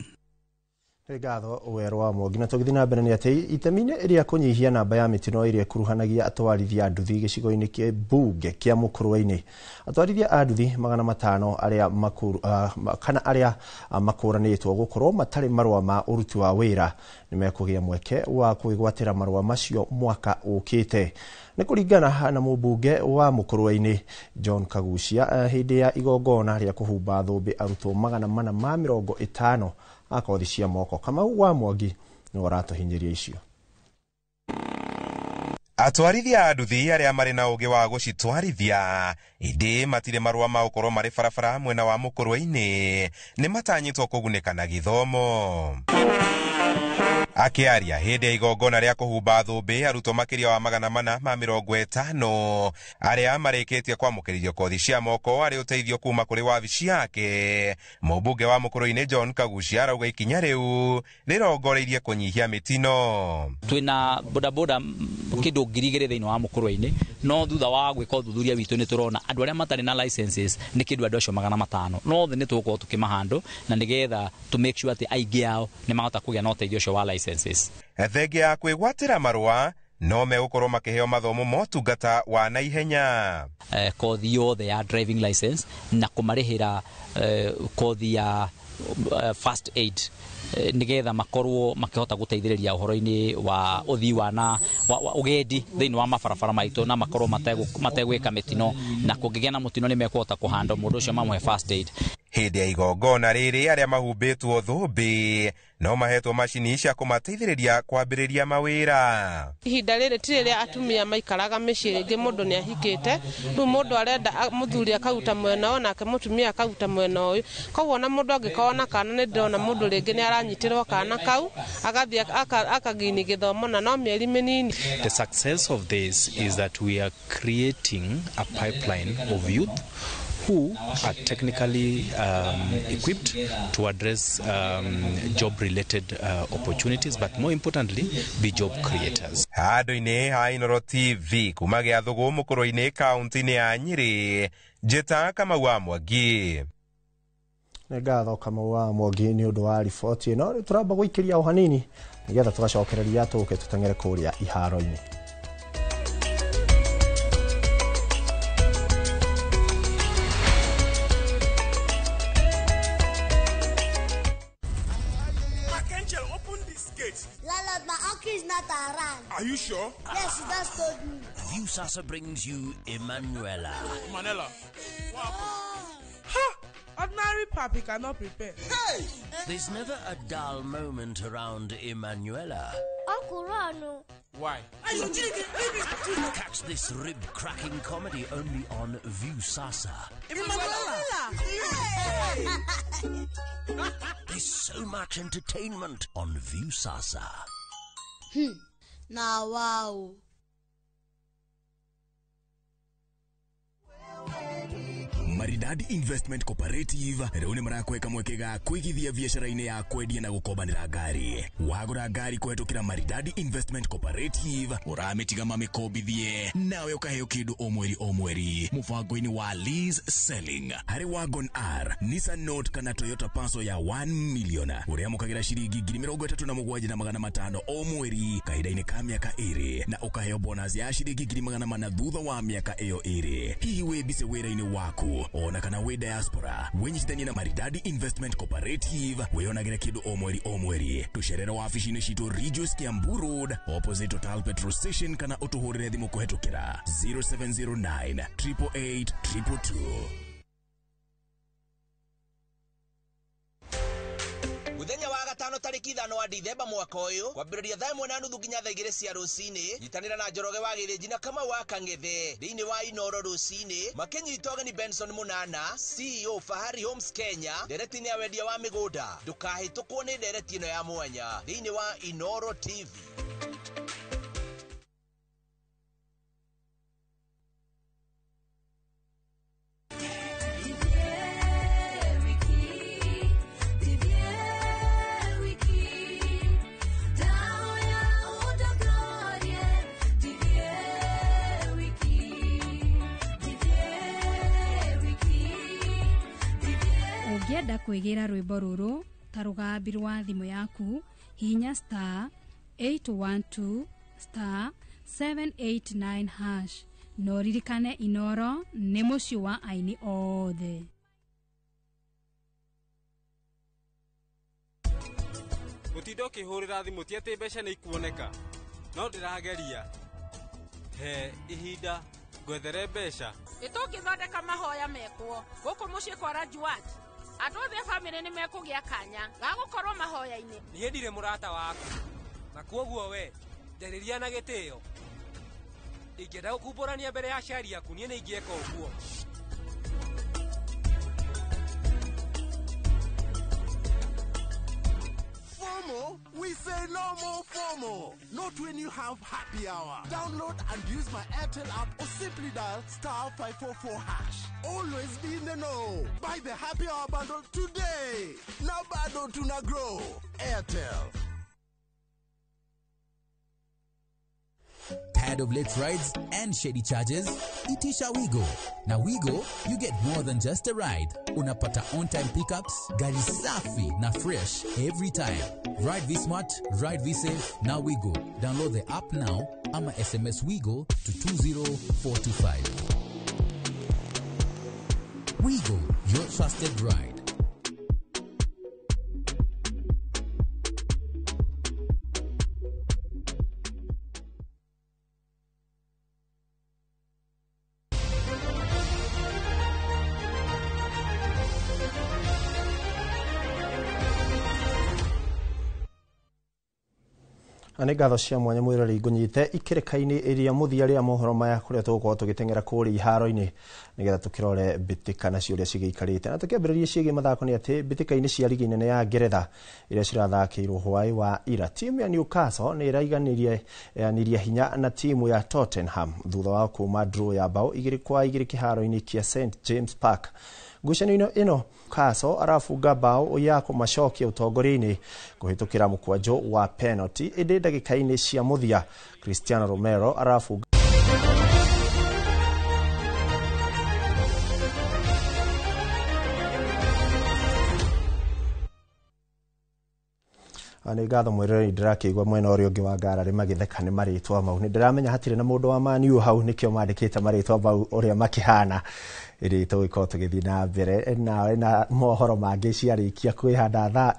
Nĩ ngatho Werũ wa Mwangi. Na tũgĩthiĩ na mbere nĩ atĩ itemi-inĩ rĩa kũnyihia namba ya mĩtino ĩrĩa ĩkuruhanagia atwarithia a nduthi gĩcigo-inĩ kĩa mbunge kĩa Mũkũrwe-inĩ, atwarithia a nduthi 500 arĩa kana arĩa makũranĩtwo gũkorwo matarĩ marũa ma ũruti wa wĩra nĩ mekũgĩa mweke wa kwĩgwatĩra marũa macio mwaka ũkĩte. Nĩ kũringana na mũmbunge wa Mũkũrwe-inĩ John Kagucia hĩndĩ ya igongona rĩa kũhumba thũmbĩ arutwo 450 a kothi cia moko. Kamau wa Mwangi nĩ ũratũhinyĩria icio. Atwarithia a nduthi arĩa marĩ na ũgĩ wa gũcitwarithia ĩndĩ matirĩ marũa ma gũkorwo marĩ barabara mwena wa Mũkũrwe-inĩ nĩ matanyĩtwo kũgunĩka na gĩthomo. Akĩaria hĩndĩ ya igongona rĩa kũhumba thũmbĩ arutwo makĩria wa 450 arĩa marĩkĩtie kwamũkĩrithio kothi cia moko arĩ ũteithio kuma kũrĩ wabici yake, mũmbunge wa Mũkũrwe-inĩ John Kagucia arauga ikinya rĩu rĩrongoreirie kũnyihia mĩtino. Twĩna bodaboda kĩndũ 2,000 thĩinĩ wa Mũkũrwe-inĩ, no thutha wa gwĩka ũthuthuria witũ nĩ tũrona andũ arĩa matarĩ na licenses nĩ kĩndũ andũ acio 500, no othe nĩ tũgũkorwo tũkĩmahandũ na nĩgetha tũ make sure atĩ aingĩ ao nĩ mahota kũgĩa na ũteithio ũcio wa licenses. Thengia ya kwĩgwatĩra marũa no megũkorwo makĩheo mathomo ma ũtungata wa naihenya. Kothi yothe ya driving license na kũmarĩhĩra kothi ya first aid nigetha makorwo makihota guteithiriria uhoro-ini wa uthii wa na ugendi thiini wa mabarabara maitu na makorwo mategwika mitino na kungigĩa na mutino ni mekuhota kuhanda mundu ucio mamwe first aid. Hĩndĩ ya igongona rĩrĩ arĩa mahumbĩtwo thũmbĩ no mahetwo macini cia kũmateithĩrĩria kwambĩrĩria mawĩra. Ihinda rĩrĩ ti rĩrĩa atumia maikaraga mĩciĩ rĩngĩ mũndũ nĩ ahikĩte, rĩu mũndũ arenda mũthuri akauta mwena ũyũ nake mũtumia akauta mwena ũyũ, koguo ona mũndũ angĩkorwo na kana nĩ ndĩrona mũndũ rĩngĩ nĩ aranyitĩrwo kana kau agathiĩ akagini gĩthomo na no mĩeri mĩnini. The success of this is that we are creating a pipeline of youth who are technically equipped to address job-related opportunities, but more importantly, be job creators. Handũ-inĩ ha Inooro TV kuma Gĩathũgũ mũkũrũ-inĩ kaunti-inĩ ya Nyĩrĩ, Njĩta Kamau wa Mwangi. Nĩ ngatho Kamau wa Mwangi nĩ ũndũ wa riboti ĩno. Rĩu tũramba gũikĩria o hanini nĩgetha tũgacokereria tũke tũteng'ere kũrĩa iharo-inĩ. Are you sure? Yes, she just told me. Viusasa brings you Emanuela. Emanuela. What happened? Ha! Ordinary papi cannot prepare. Hey! There's never a dull moment around Emanuela. Uncle Rano. Why? Catch this rib-cracking comedy only on Viusasa. Emanuela! There's so much entertainment on Viusasa. Now, wow. Maridadi Investment Cooperative rĩu nĩ marakweka mweke ga kũigithia biacara-inĩ ya kwendia na gũkombanĩra ngari. Wagũra ngari kũhetũkĩra Maridadi Investment Cooperative ũramĩtiga mamĩkombithie nawe ũkaheo kĩndũ o mweri o mweri mũbango-inĩ wa lease selling. Harĩ Wagon R, Nissan Note kana Toyota Passo ya 1 million ũrĩamũkagĩra ciringi 37,500 o mweri kahinda-inĩ ka mĩaka 2 na ũkaheo bonus ya ciringi 400 thutha wa mĩaka ĩyo 2. Hihi wĩ busy wĩra-inĩ waku ona kana wĩ diaspora, wĩnyitithanie na Maridadi Investment Cooperative wĩonagĩre kĩndũ o mweri o mweri. Tũcerere wabici-inĩ citũ Ridgeways Kiambu Road opposite Total Petrol Station kana ũtũhũrĩre thimũ kũhetũkĩra 0709 888 222. Muthenya wa gatano tariki 5 wa Dithemba mwaka uyu kwambĩrĩria thaa 1:30 nginya thaa 2 cia rũcinĩ nyitanĩra na Njoroge wa Gĩthĩnji na Kamau wa Kang'ethe thĩinĩ wa Inooro rũcinĩ makĩnyita ũgeni Benson Munana CEO Fahari Homes Kenya ndereti-inĩ ya wendia wa mĩgũnda. Ndũkahĩtũkwo nĩ ndereti ĩno ya mwanya thĩinĩ wa Inooro TV. Ũngĩenda kwĩgĩra rwĩmbo rũrũ ta rũgambi rwa thimũ yaku, hihinya star 812 star 789 hash. No ririkane Inooro nĩ mũciĩ wa aini othe. Gũtinda ũkĩhũrĩra thimũ ti atĩ mbeca nĩ ikuoneka, no ndĩrageria. He ihinda ngwethere mbeca. Nĩtũngĩthondeka mahoya mekwo gũkũ mũciĩ kwa Rajuat. Andũ othe a bamĩrĩ nĩ mekũgĩa kanya ga gũkorwo mahoya-inĩ. Niĩ ndirĩ mũrata waku na kuoguo we njarĩria na gĩtĩo. Ingĩenda gũkumbũrania mbere ya aciari aku niĩ nĩ ingĩeka ũguo. FOMO? We say no more FOMO. Not when you have happy hour. Download and use my Airtel app or simply dial star 544 hash. Always be in the know. Buy the happy hour bundle today. Now bado tuna grow. Airtel. Tired of late rides and shady charges? Itisha Wigo. Now Wigo, you get more than just a ride. Unapata on-time pickups, gari safi na fresh every time. Ride V-Smart, ride V-Safe, now Wigo. Download the app now ama SMS Wigo to 20425. Wigo, your trusted ride. Nĩ ngatho cia mwanya mwĩroreri ngũnyite ikĩrĩka-inĩ ĩrĩa mũthia rĩa mohoro maya kũrĩa tũgũkorwo tũgĩteng'era kũrĩa iharo-inĩ nĩgetha tũkĩrore mbĩtĩka nacio ũrĩa cigĩikarĩte. Na tũkĩambĩrĩria ciĩgiĩ mathako nĩ atĩ mbĩtĩka-inĩ cia rigi nene ya Ngeretha iria cirathakĩirwo hwaĩ wa ira, timu ya Newcastle nĩ ĩraiganirie hinya na timu ya Tottenham thutha wa kuma draw ya bao 2-2 kĩharo-inĩ kĩa St James Park. Ngucanio ĩno Newcastle arafunga bao ya kũmacokia ũtongoria-inĩ kũhĩtũkĩra mũkwanjũ wa penalty, ĩndĩ ndagĩka-inĩ cia mũthia Cristiano Romero arafunga. Nĩ ngatho mwĩroreri, ndĩrakĩigua mwena ũrĩa ũngĩ wa ngararĩ magĩtheka nĩ marĩtwa mau. Nĩ ndĩramenya hatirĩ na mũndũ wa Man U hau, nĩkĩo mandĩkĩte marĩtwa mau ũrĩa makĩhana. Ĩrĩ tũgĩkorwo tũgĩthiĩ na mbere nawe na mohoro mangĩ ciarĩkia kwĩhanda thaa